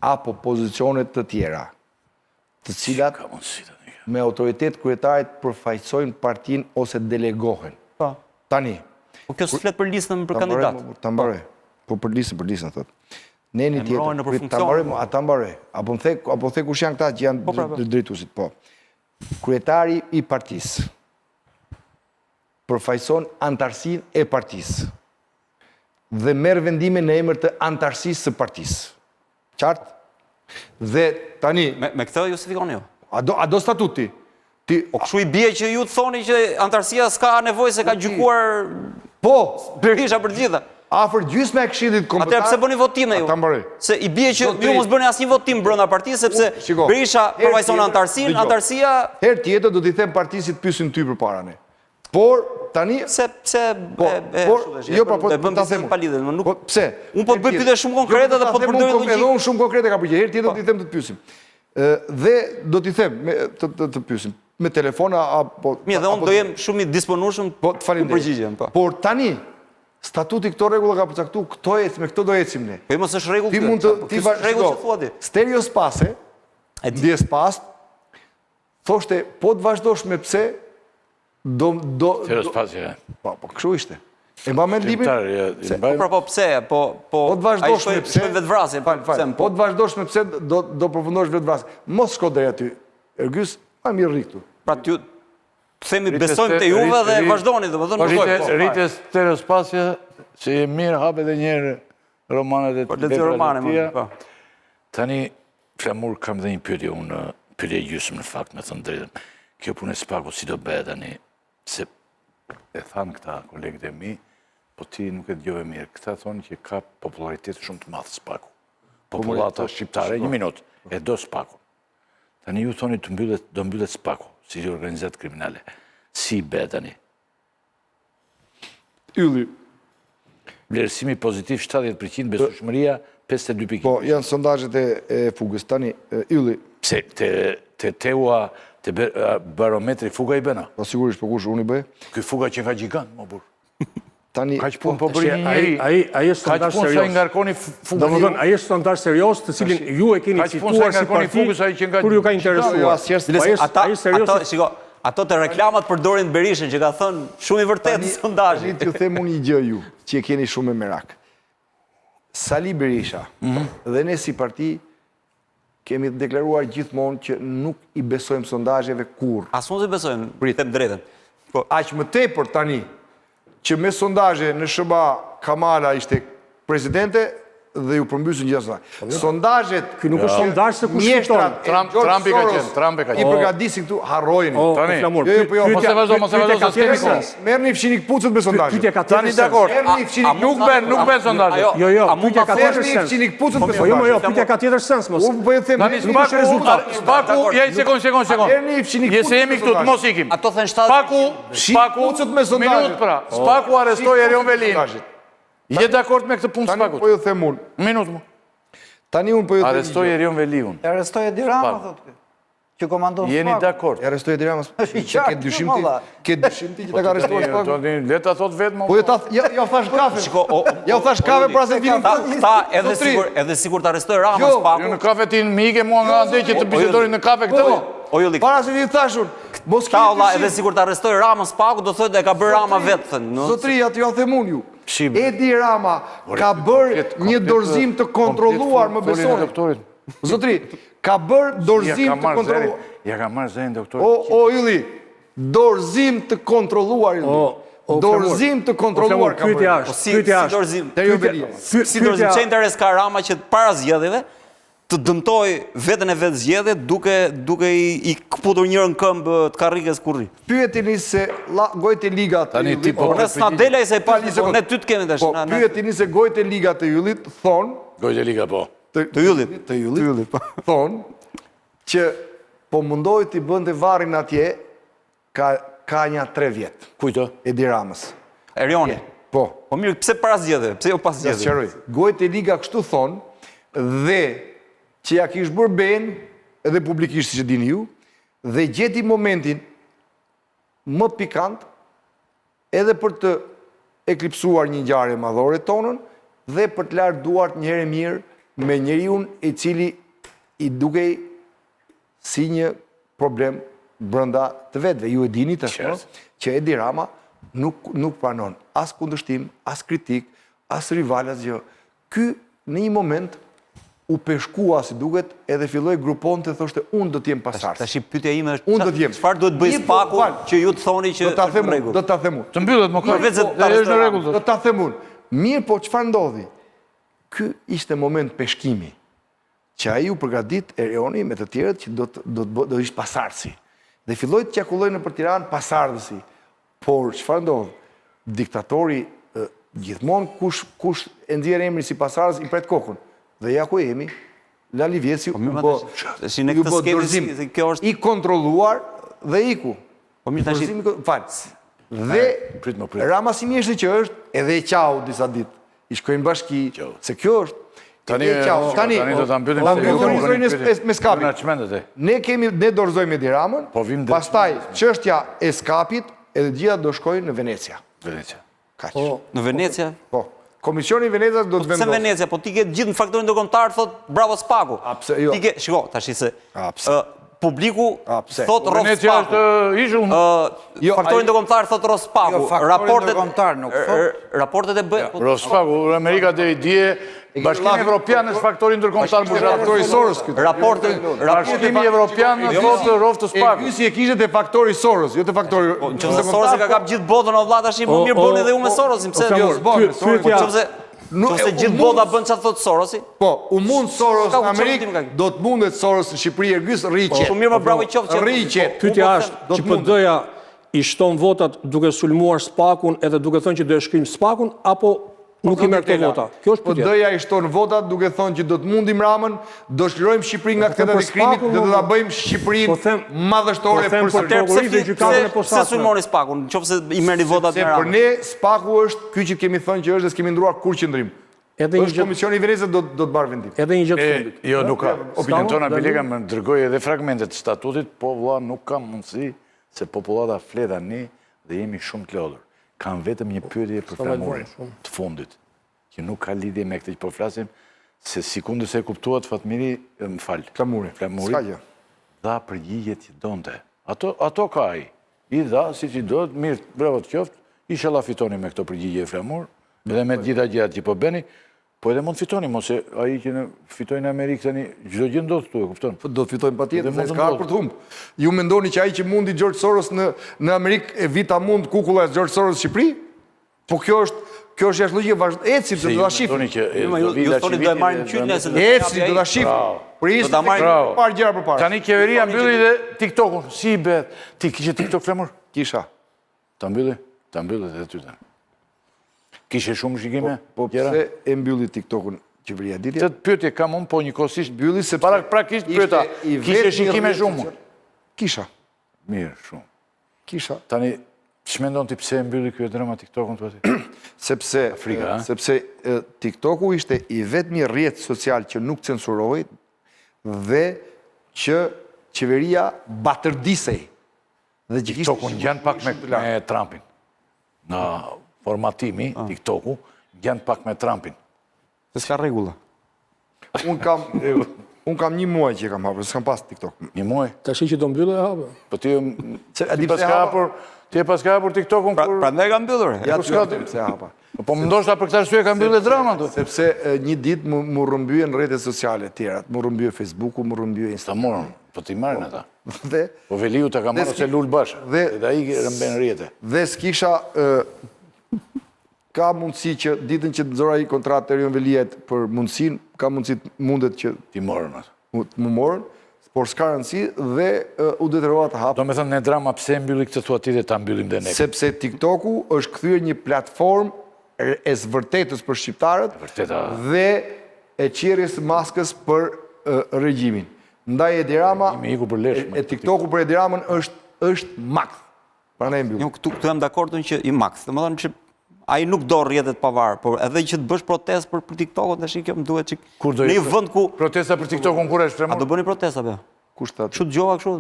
apo pozicione të tjera, të cilat me autoritet kryetarit përfaqësojnë partinë ose delegohen. Po. Tani. Po kjo s'flet për listën për kandidat. Ta mbaroj. Po për listën, për listën thotë. Neni tjetër, ta mbaroj, a ta mbaroj. Apo më the, apo the kush janë këta që janë po, pra, po. drejtuesit, po. Kryetari i partisë përfaqëson anëtarësinë e partisë dhe merr vendime në emër të anëtarësisë së partisë. Qartë? Dhe tani me, me këtë justifikoni ju. A do a do statuti? Ti po kështu i bie që ju të thoni që anëtarësia s'ka nevojë se ka gjykuar Po, Berisha për të gjitha. Afër gjysma e Këshillit Kombëtar. Atëherë pse bëni votime ju? Ta mbaroj. Se i bie që ju mos bëni asnjë votim brenda partisë sepse Berisha përfaqëson anëtarësinë, anëtarësia Herë tjetër do t'i them partisë të pyesin ty përpara ne. Por tani pse pse po, e por, jo pra po ta them pa lidhje, nuk po pse? Unë po të bëj pyetje shumë konkrete dhe po të përdor logjikë. Edhe unë shumë konkrete kam përgjigje. Herë tjetër do t'i them të të pyesim. Dhe do t'i them të të të pyesim me telefon apo Mirë, dhe unë do jem shumë i disponueshëm po të faleminderit. Përgjigjem, po. Por tani statuti këto rregulla ka përcaktuar, këto ecim, me këto do ecim ne. Po mos është rregull Ti mund të ti va rregull që thua ti. Sterjo Spase, ndjesë pastë, thoshte po të vazhdosh me pse do do Sterjo Spase. Po, po kështu ishte. E mba mend librin? Po pra po pse, po po Po të vazhdosh me pse? Vetëvrasje, po pse? Po të vazhdosh me pse do do përfundosh vetëvrasje. Mos shko deri aty. Ergys, ma mirë rri këtu. Pra ty themi besojmë te juve dhe vazhdoni, domethënë. Po rri te rri te Sterjo Spasja, se je mirë hape edhe një herë romanet e po, të romane, po. Tani Flamur kam dhe një pyetje unë, pyetje gjysmë në fakt, me thënë drejtën. Kjo punë e SPAK-ut si do bëhet tani, se e thanë këta kolegët e mi, po ti nuk e dëgjove mirë. Këta thonë që ka popularitet shumë të madh SPAK-u. Popullata shqiptare, një minutë, e do SPAK-un. Tani ju thoni të mbyllet, do mbyllet SPAK-u, si organizatë kriminale. Si bëhet tani? Ylli. Vlerësimi pozitiv 70%, besueshmëria 52%. Po, janë sondazhet e, e Fugës. Tani, Ylli. Pse, te, te Teua, te barometri Fuga i bën a? Po, sigurisht, po kush unë i bëj? Ky Fuga që nga gjigant, mo burrë. Tani kaq punë po bëri një njeri. Ai ai është sondazh serioz. Kaq punë sa i ngarkoni Fugës. Domethënë ai është sondazh serioz, të cilin ju e keni cituar si parti. Kur ju ka interesuar. Jo, asnjëherë. Ata ato, shiko, ato të reklamat përdorin Berishën që ka thënë shumë i vërtetë sondazhi. Tani t'ju them unë një gjë ju, që e keni shumë me merak. Sali Berisha mhm. dhe ne si parti kemi deklaruar gjithmonë që nuk i besojmë sondazheve kurrë. As unë s'i besojmë, Prit. them drejtën. Po. Aq më tepër tani që me sondazhe në SHBA Kamala ishte presidente dhe ju përmbysën gjitha sondazhet. Po, sondazhet Ky nuk është sondazh se kush fiton. Trump Trumpi ka qenë, Trumpi ka qenë. I përgatisin këtu, harrojeni. Tani, Flamur, jo, jo, po jo, mos e vazhdo, mos e vazhdo, se s'kemi kohë. Merrni fshini këpucët me sondazhe. Pyetja ka tjetër Tani dakord. Merrni fshini nuk bën, nuk bën sondazhe. Jo, jo, pyetja ka tjetër sens. Merrni fshini këpucët me po, jo, jo, pyetja ka tjetër sens, mos. Unë po e them, Tani nuk është rezultat. Spaku, ja një sekond, sekond, sekond. Merrni fshini këpucët. Se jemi këtu, të mos ikim. Ato thënë 70. Spaku, Spaku, minutë pra. Spaku arrestoi Erion Velinë. Je dakord me këtë punë të Spakut? Tani po ju them unë. Minutë më. Tani unë po ju them. Arrestoi Erion Veliun. Arrestoi Edi Rama thotë ky. Që komandon SPAK-u. Jeni dakord. E arrestoi Edi Rama. Është i qartë. Ke dyshim ti? Ke dyshim ti që ta ka arrestuar SPAK-u? Po le ta thotë vetë më. Po jo ta ja ja thash kafe. Shiko, ja thash kafe para se të vinim. Ta edhe sikur edhe sikur ta arrestojë Rama jo, SPAK-u. Jo në kafe ti më ike mua nga andej që të bisedoni në kafe këtë. Po, o Jolli. Para se ti thash unë, mos ke. Ta edhe sikur ta arrestojë Rama SPAK-u do thotë e ka bërë Rama vetë, thënë. Zotri, atë ja them unë ju. Edi Rama ka bërë një dorëzim të kontrolluar, më besoni. Zotri, ka bërë dorëzim të kontrolluar. Ja ka marrë zërin doktorit. O, o, Ylli, dorëzim të kontrolluar, Ylli. Dorëzim të kontrolluar ka bërë. Pyetja është, po pyetja është. Dorëzim, si dorëzim, çfarë interes ka Rama që para zgjedhjeve të dëmtojë veten e vet zgjedhjet duke duke i, i këputur njërën këmbë të karrikes ku rri. Pyetini se la, gojët e liga të Tani Yllit. ti po Ne s'na del ai se e pa po ne ty të kemi tash. Po pyetini se gojët e liga të Yllit thonë Gojët e liga po. Të, të Yllit. Të Yllit. Të Yllit, po. Thonë që po mundohej t'i bënte varrin atje ka ka nja 3 vjet. Kujt o? Edi Ramës. Erioni. Po. Po mirë, pse para zgjedhjeve? Pse jo pas zgjedhjeve? Sqaroj. Gojët e liga kështu thonë dhe që ja kish bërë ben edhe publikisht siç e dini ju dhe gjeti momentin më pikant edhe për të eklipsuar një ngjarje madhore tonën dhe për të larë duart një herë e mirë me njeriun i cili i dukej si një problem brenda të vetëve. Ju e dini tashmë që Edi Rama nuk nuk pranon as kundërshtim, as kritikë, as rival, asgjë. Ky në një moment u peshkua si duket edhe filloi gruponte thoshte unë do të jem pasardhës. Tashi pyetja ime është unë do të jem. Çfarë duhet të bëjë SPAK-u që ju të thoni që do ta them unë, do ta them unë. Të mbyllet më kaq. Po, është në rregull. Do ta them unë. Mirë, po çfarë ndodhi? Ky ishte moment peshkimi që ai u përgatit Erioni me të tjerët që do të do të do ishte pasardhësi. Dhe filloi të qarkullojë nëpër Tiranë pasardhësi. Por çfarë ndodh? Diktatori gjithmonë kush kush e nxjerr emrin si pasardhës i pret kokën. Dhe ja ku jemi, Lali Vjeci po, u bë si në këtë skemë si kjo është i kontrolluar dhe iku. Po mirë tash. Fal. Dhe prit më prit. Rama si mjeshtër që është, edhe e qau disa ditë. I shkoi në bashki, se kjo është Tani tani tani do ta mbyllim ta mbyllim historinë me Skapin. Na çmendët e. Ne kemi ne dorëzojmë Edi Ramën. Po vim pastaj çështja e Skapit edhe të gjitha do shkojnë në Venecia. Venecia. Kaq. Po, në Venecia? Po. Komisioni i Venecias do të po, vendosë. Pse Venecia? Po ti ke gjithë në faktorin ndërkombëtar thot bravo Spaku. A pse jo? Ti ke, shiko, tash se A pse? Publiku thot po rroftë Venecia Spaku. është ishull. Jo, faktori ndërkombëtar thot rroftë Spaku. Jo, faktori Raportet ndërkombëtar nuk thot. Raportet e bëjë. Po- rroftë Spaku, Amerika deri dje, Bashkimi Evropian është faktori ndërkombëtar buxhet. Faktori Soros këtu. Raportet, Bashkimi Evropian thotë rroftë Spaku. Ergysi e kishte te faktori Soros, jo te faktori. Po, nëse Soros e ka kap gjithë botën o vlla tash, më mirë bëni dhe ju me Sorosin, pse? Jo, s'bën me Sorosin. Nëse Nëse gjithë bota bën çfarë thotë Sorosi? Po, u mund Soros në Amerikë, do të mundet Soros në Shqipëri, Ergys rri po, qetë. Po mirë, më bravo qoftë që. Rri qetë. Pyetja është që PD-ja i shton votat duke sulmuar Spakun edhe duke thënë që do e shkrijmë Spakun apo Po, nuk i merr këto vota. Kjo është pyetja. PD-ja i shton votat duke thënë që do të mundim Ramën, do çlirojmë Shqipërinë nga po kthetrat e krimit dhe do ta bëjmë Shqipërinë po madhështore po përsëri. Pse pse pse sulmoni Spakun, nëse i merrni votat me Ramën? Për ne Spaku është ky që kemi thënë që është dhe s'kemi ndruar kurrë qëndrim. Edhe një gjë Komisioni i Venecias do do të marrë vendim. Edhe një gjë të fundit. Jo, nuk ka. Opinion tona Bilega më dërgoi edhe fragmente të statutit, po vlla nuk ka mundësi se popullata fle tani dhe jemi shumë të lodhur. Kam vetëm një pyetje për Flamurin të fundit, që nuk ka lidhje me këtë që po flasim, se sikundër se e kuptuat Fatmiri, më fal. Flamuri. Flamuri. S'ka gjë. Dha përgjigjet që donte. Ato ato ka ai. I dha siç i do, mirë, bravo të qoftë. Inshallah fitoni me këto përgjigje Flamur, edhe me të gjitha gjërat që po bëni. Po edhe mund të fitoni, mos e ai që në fitoi në Amerikë tani çdo gjë ndodh këtu, e kupton? Po do të fitojmë patjetër, se s'ka për të humb. Ju mendoni që ai që mundi George Soros në në Amerikë e vita mund kukulla e George Soros në Shqipëri? Po kjo është kjo është jashtë logjike, vazhdo ecim se do ta shihni. Që jo, ju ju thoni do e marrim qyt nesër. Ecim do ta shihni. Do ta marrim parë gjëra përpara. Tani qeveria mbylli dhe TikTokun, si i bëhet? Ti kishe TikTok Flamur? Kisha. Ta mbylli? Ta mbylli dhe ty tani. Kishe shumë shikime? Po, po pse e mbylli TikTokun qeveria ditja? Këtë pyetje kam unë, po njëkohësisht mbylli se paraprakisht pyeta. Kishe shikime shumë? Kisha. Mirë, shumë. Kisha. Tani, ç'mendon ti pse e mbylli ky Edi Rama TikTokun të ati? Sepse, Afrika, sepse TikToku ishte i vetmi rrjet social që nuk censurohej dhe që qeveria batërdisej dhe që kishte TikToku ngjan pak me, me Trumpin. Në formatimi, ah. TikToku ngjan pak me Trumpin. Se s'ka rregulla. Unë kam unë kam një muaj që e kam hapur, s'kam pas TikTok. Një muaj? Tash që do mbyllë e hapë. Po ti ti paske hapur, ti e paske hapur TikTokun pra, kur Prandaj ka mbyllur. Ja po s'ka pse hapa. Po, po ndoshta për këtë arsye ka mbyllur Edi Rama atë. Sepse një ditë m'u m'u rrëmbyen rrjetet sociale të tjera, m'u rrëmbye Facebooku, m'u rrëmbye Instagram. Ta morën, po t'i marrin ata. Dhe po Veliu ta ka marrë se Lul Basha. Dhe dhe ai rrëmben rrjete. Dhe s'kisha Ka mundësi që ditën që të nxora një kontratë të Erion Veliajt për mundësinë, ka mundësi të mundet që t'i morën atë. Të më morën, por s'ka rëndësi dhe u detyrova të hap. Domethënë Edi Rama pse e mbylli këtë thua ti dhe ta mbyllim dhe ne. Sepse TikToku është kthyer një platformë e së vërtetës për shqiptarët dhe e çjerrjes së maskës për regjimin. Ndaj Edi Rama e TikToku për Edi Ramën është është makth. Prandaj e mbyll. Jo, këtu këtu jam dakord unë që i makth. Domethënë që ai nuk do rrjete të pavarura, por edhe që të bësh protestë për për TikTokun tash kjo më duhet çik. Kur do në një vend ku protesta për TikTokun kur është A do bëni protesta apo? Jo? Kush tha? Kështu dëgjova kështu,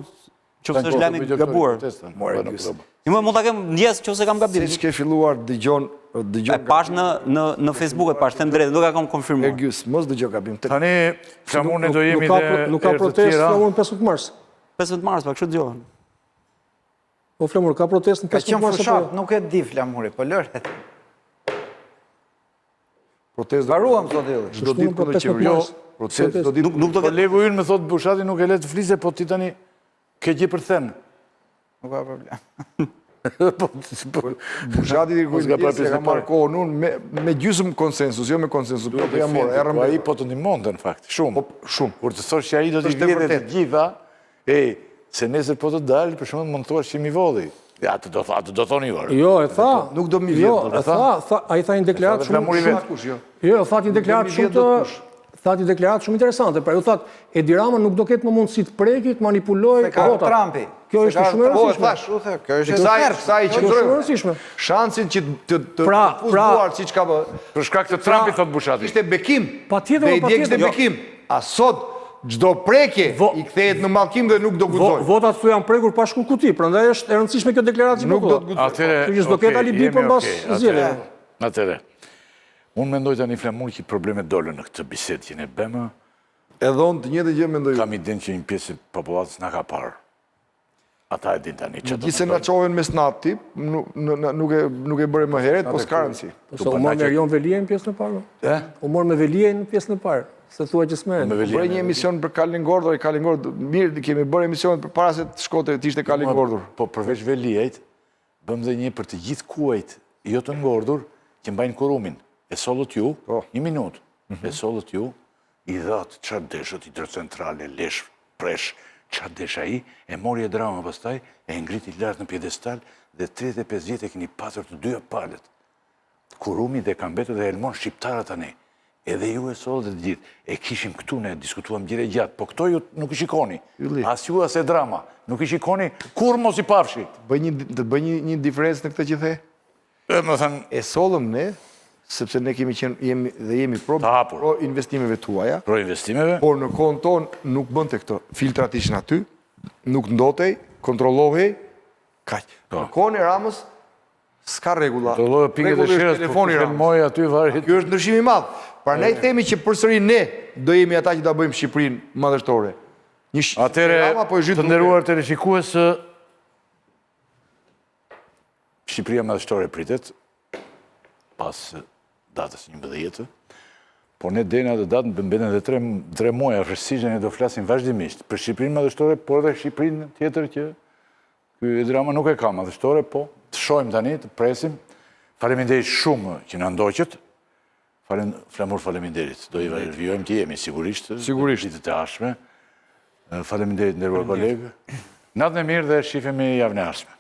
qoftë se është lajm i gabuar. More gjys. Jo, mund ta kem ndjesë nëse kam gabim. Siç ke filluar dëgjon dëgjon. E pash në në në Facebook e pash them drejtën, nuk e kam konfirmuar. Ergys, mos dëgjo gabim. Tani Flamur ne do jemi dhe nuk ka protestë Flamur 15 mars. 15 mars, pa kështu dëgjova. Po Flamur, ka protestë në 15 mars. Ka qenë fushatë, nuk e di Flamuri, po lëre. Protestë Mbaruam zoti Ylli. Çdo ditë kundër qeverisë. Jo, protestë çdo ditë. Nuk nuk do Kolegu ynë më thotë Bushati nuk e le të fliste, po ti tani ke gjë për të thënë. Nuk ka problem. Po, po Bushati i kujt ka se ka marrë kohën unë me me gjysmë konsensus, jo me konsensus, po ja morë, e rrëmbeu. Po ai po të ndihmonte në fakt, shumë. Po shumë. Kur të thosh që ai do t'i vjedhë të gjitha, Ej, se nesër po të dalë, për shembull mund të thuash që m'i vodhi. Ja, atë do atë do thoni ju. Jo, e tha. Nuk do m'i vjedh. Jo, e tha, tha, ai tha një deklaratë shumë shumë kush, jo. Jo, tha një deklaratë shumë të tha një deklaratë shumë interesante. Pra ju thatë, Edi Rama nuk do ketë më mundësi të preki, të manipulojë votat. Trumpi. Kjo është shumë e po, rëndësishme. Po, kjo është e tmerrshme. Kësaj i qëndroj. Shumë e rëndësishme. Shansin që të të pra, fus pra, duart siç ka bërë. Për shkak të Trumpit thotë Bushati. Ishte bekim. Patjetër, patjetër. Ishte bekim. A sot Çdo prekje i kthehet në mallkim dhe nuk do guxojë. Votat këtu janë prekur pa shku kuti, prandaj është e rëndësishme kjo deklaratë që po thua. Atëherë, Kështu që s'do ketë alibi për mbas zgjedhjeve. Atëherë, unë mendoj tani Flamur që problemet dolën në këtë bisedë që ne bëmë. Edhe unë të njëjtën gjë mendoj. Kam idenë që një pjesë e popullatës na ka parë. Ata e din tani çfarë. Megjithëse na çove në mesnatë ti, nuk e nuk e bëre më herët, po s'ka rëndësi. Po se u mor me Erion Veliajn në pjesën e parë. Ë? U mor me Veliajn në pjesën e parë. Se thua që s'merret. Bëre një emision për kalin e ngordhur, kalin e ngordhur. Mirë, kemi bërë emisionet përpara se të shkote të ishte kali i ngordhur. Po përveç Veliajt, bëmë dhe një për të gjithë kuajt jo të ngordhur që mbajnë kurumin. E sollët ju, po. një minutë. Mhm. E sollët ju, i dhatë çfarë deshët, hidrocentrale, lesh, presh, ça desh ai, e mori Edi Rama pastaj, e ngriti lart në piedestal dhe 35 vjet e keni patur të dyja palët. Kurumi dhe ka mbetur dhe helmon shqiptarët tani. Edhe ju e sollët dhe të gjithë. E kishim këtu ne, diskutuam gjerë e gjatë, po këto ju nuk i shikoni. As ju as Edi Rama, nuk i shikoni, kurrë mos i pafshi. Të bëj një, të bëj një, një diferencë në këtë që the? E më thënë... E sollëm ne, sepse ne kemi qenë, jemi dhe jemi pro, pro investimeve tuaja. Pro investimeve. Por në kohën tonë nuk bënte këto. Filtrat ishin aty, nuk ndotej, kontrollohej, kaq. Po. Në kohën e Ramës, s'ka rregulla. Kontrollohej pikët e sherës, po telefoni i Ramës. Aty varet. Ky është ndryshimi i madh. Prandaj themi që përsëri ne do jemi ata që ta bëjmë Shqipërinë madhështore. Një Atëherë, Rama po e zhyt të nderuar teleshikues, Shqipëria madhështore pritet pas datës 11, por ne deri në atë datë mbeten edhe 3 3 muaj afërsisht ne do flasim vazhdimisht për Shqipërinë madhështore, por edhe Shqipërinë tjetër që ky Edi Rama nuk e ka madhështore, po të shohim tani, të presim. Faleminderit shumë që na ndoqët. Falem, Flamur, faleminderit. Do i vijojmë të jemi sigurisht. Sigurisht. Ditët e ardhshme. Faleminderit nderuar kolegë. Natën e mirë dhe shifemi javën e ardhshme.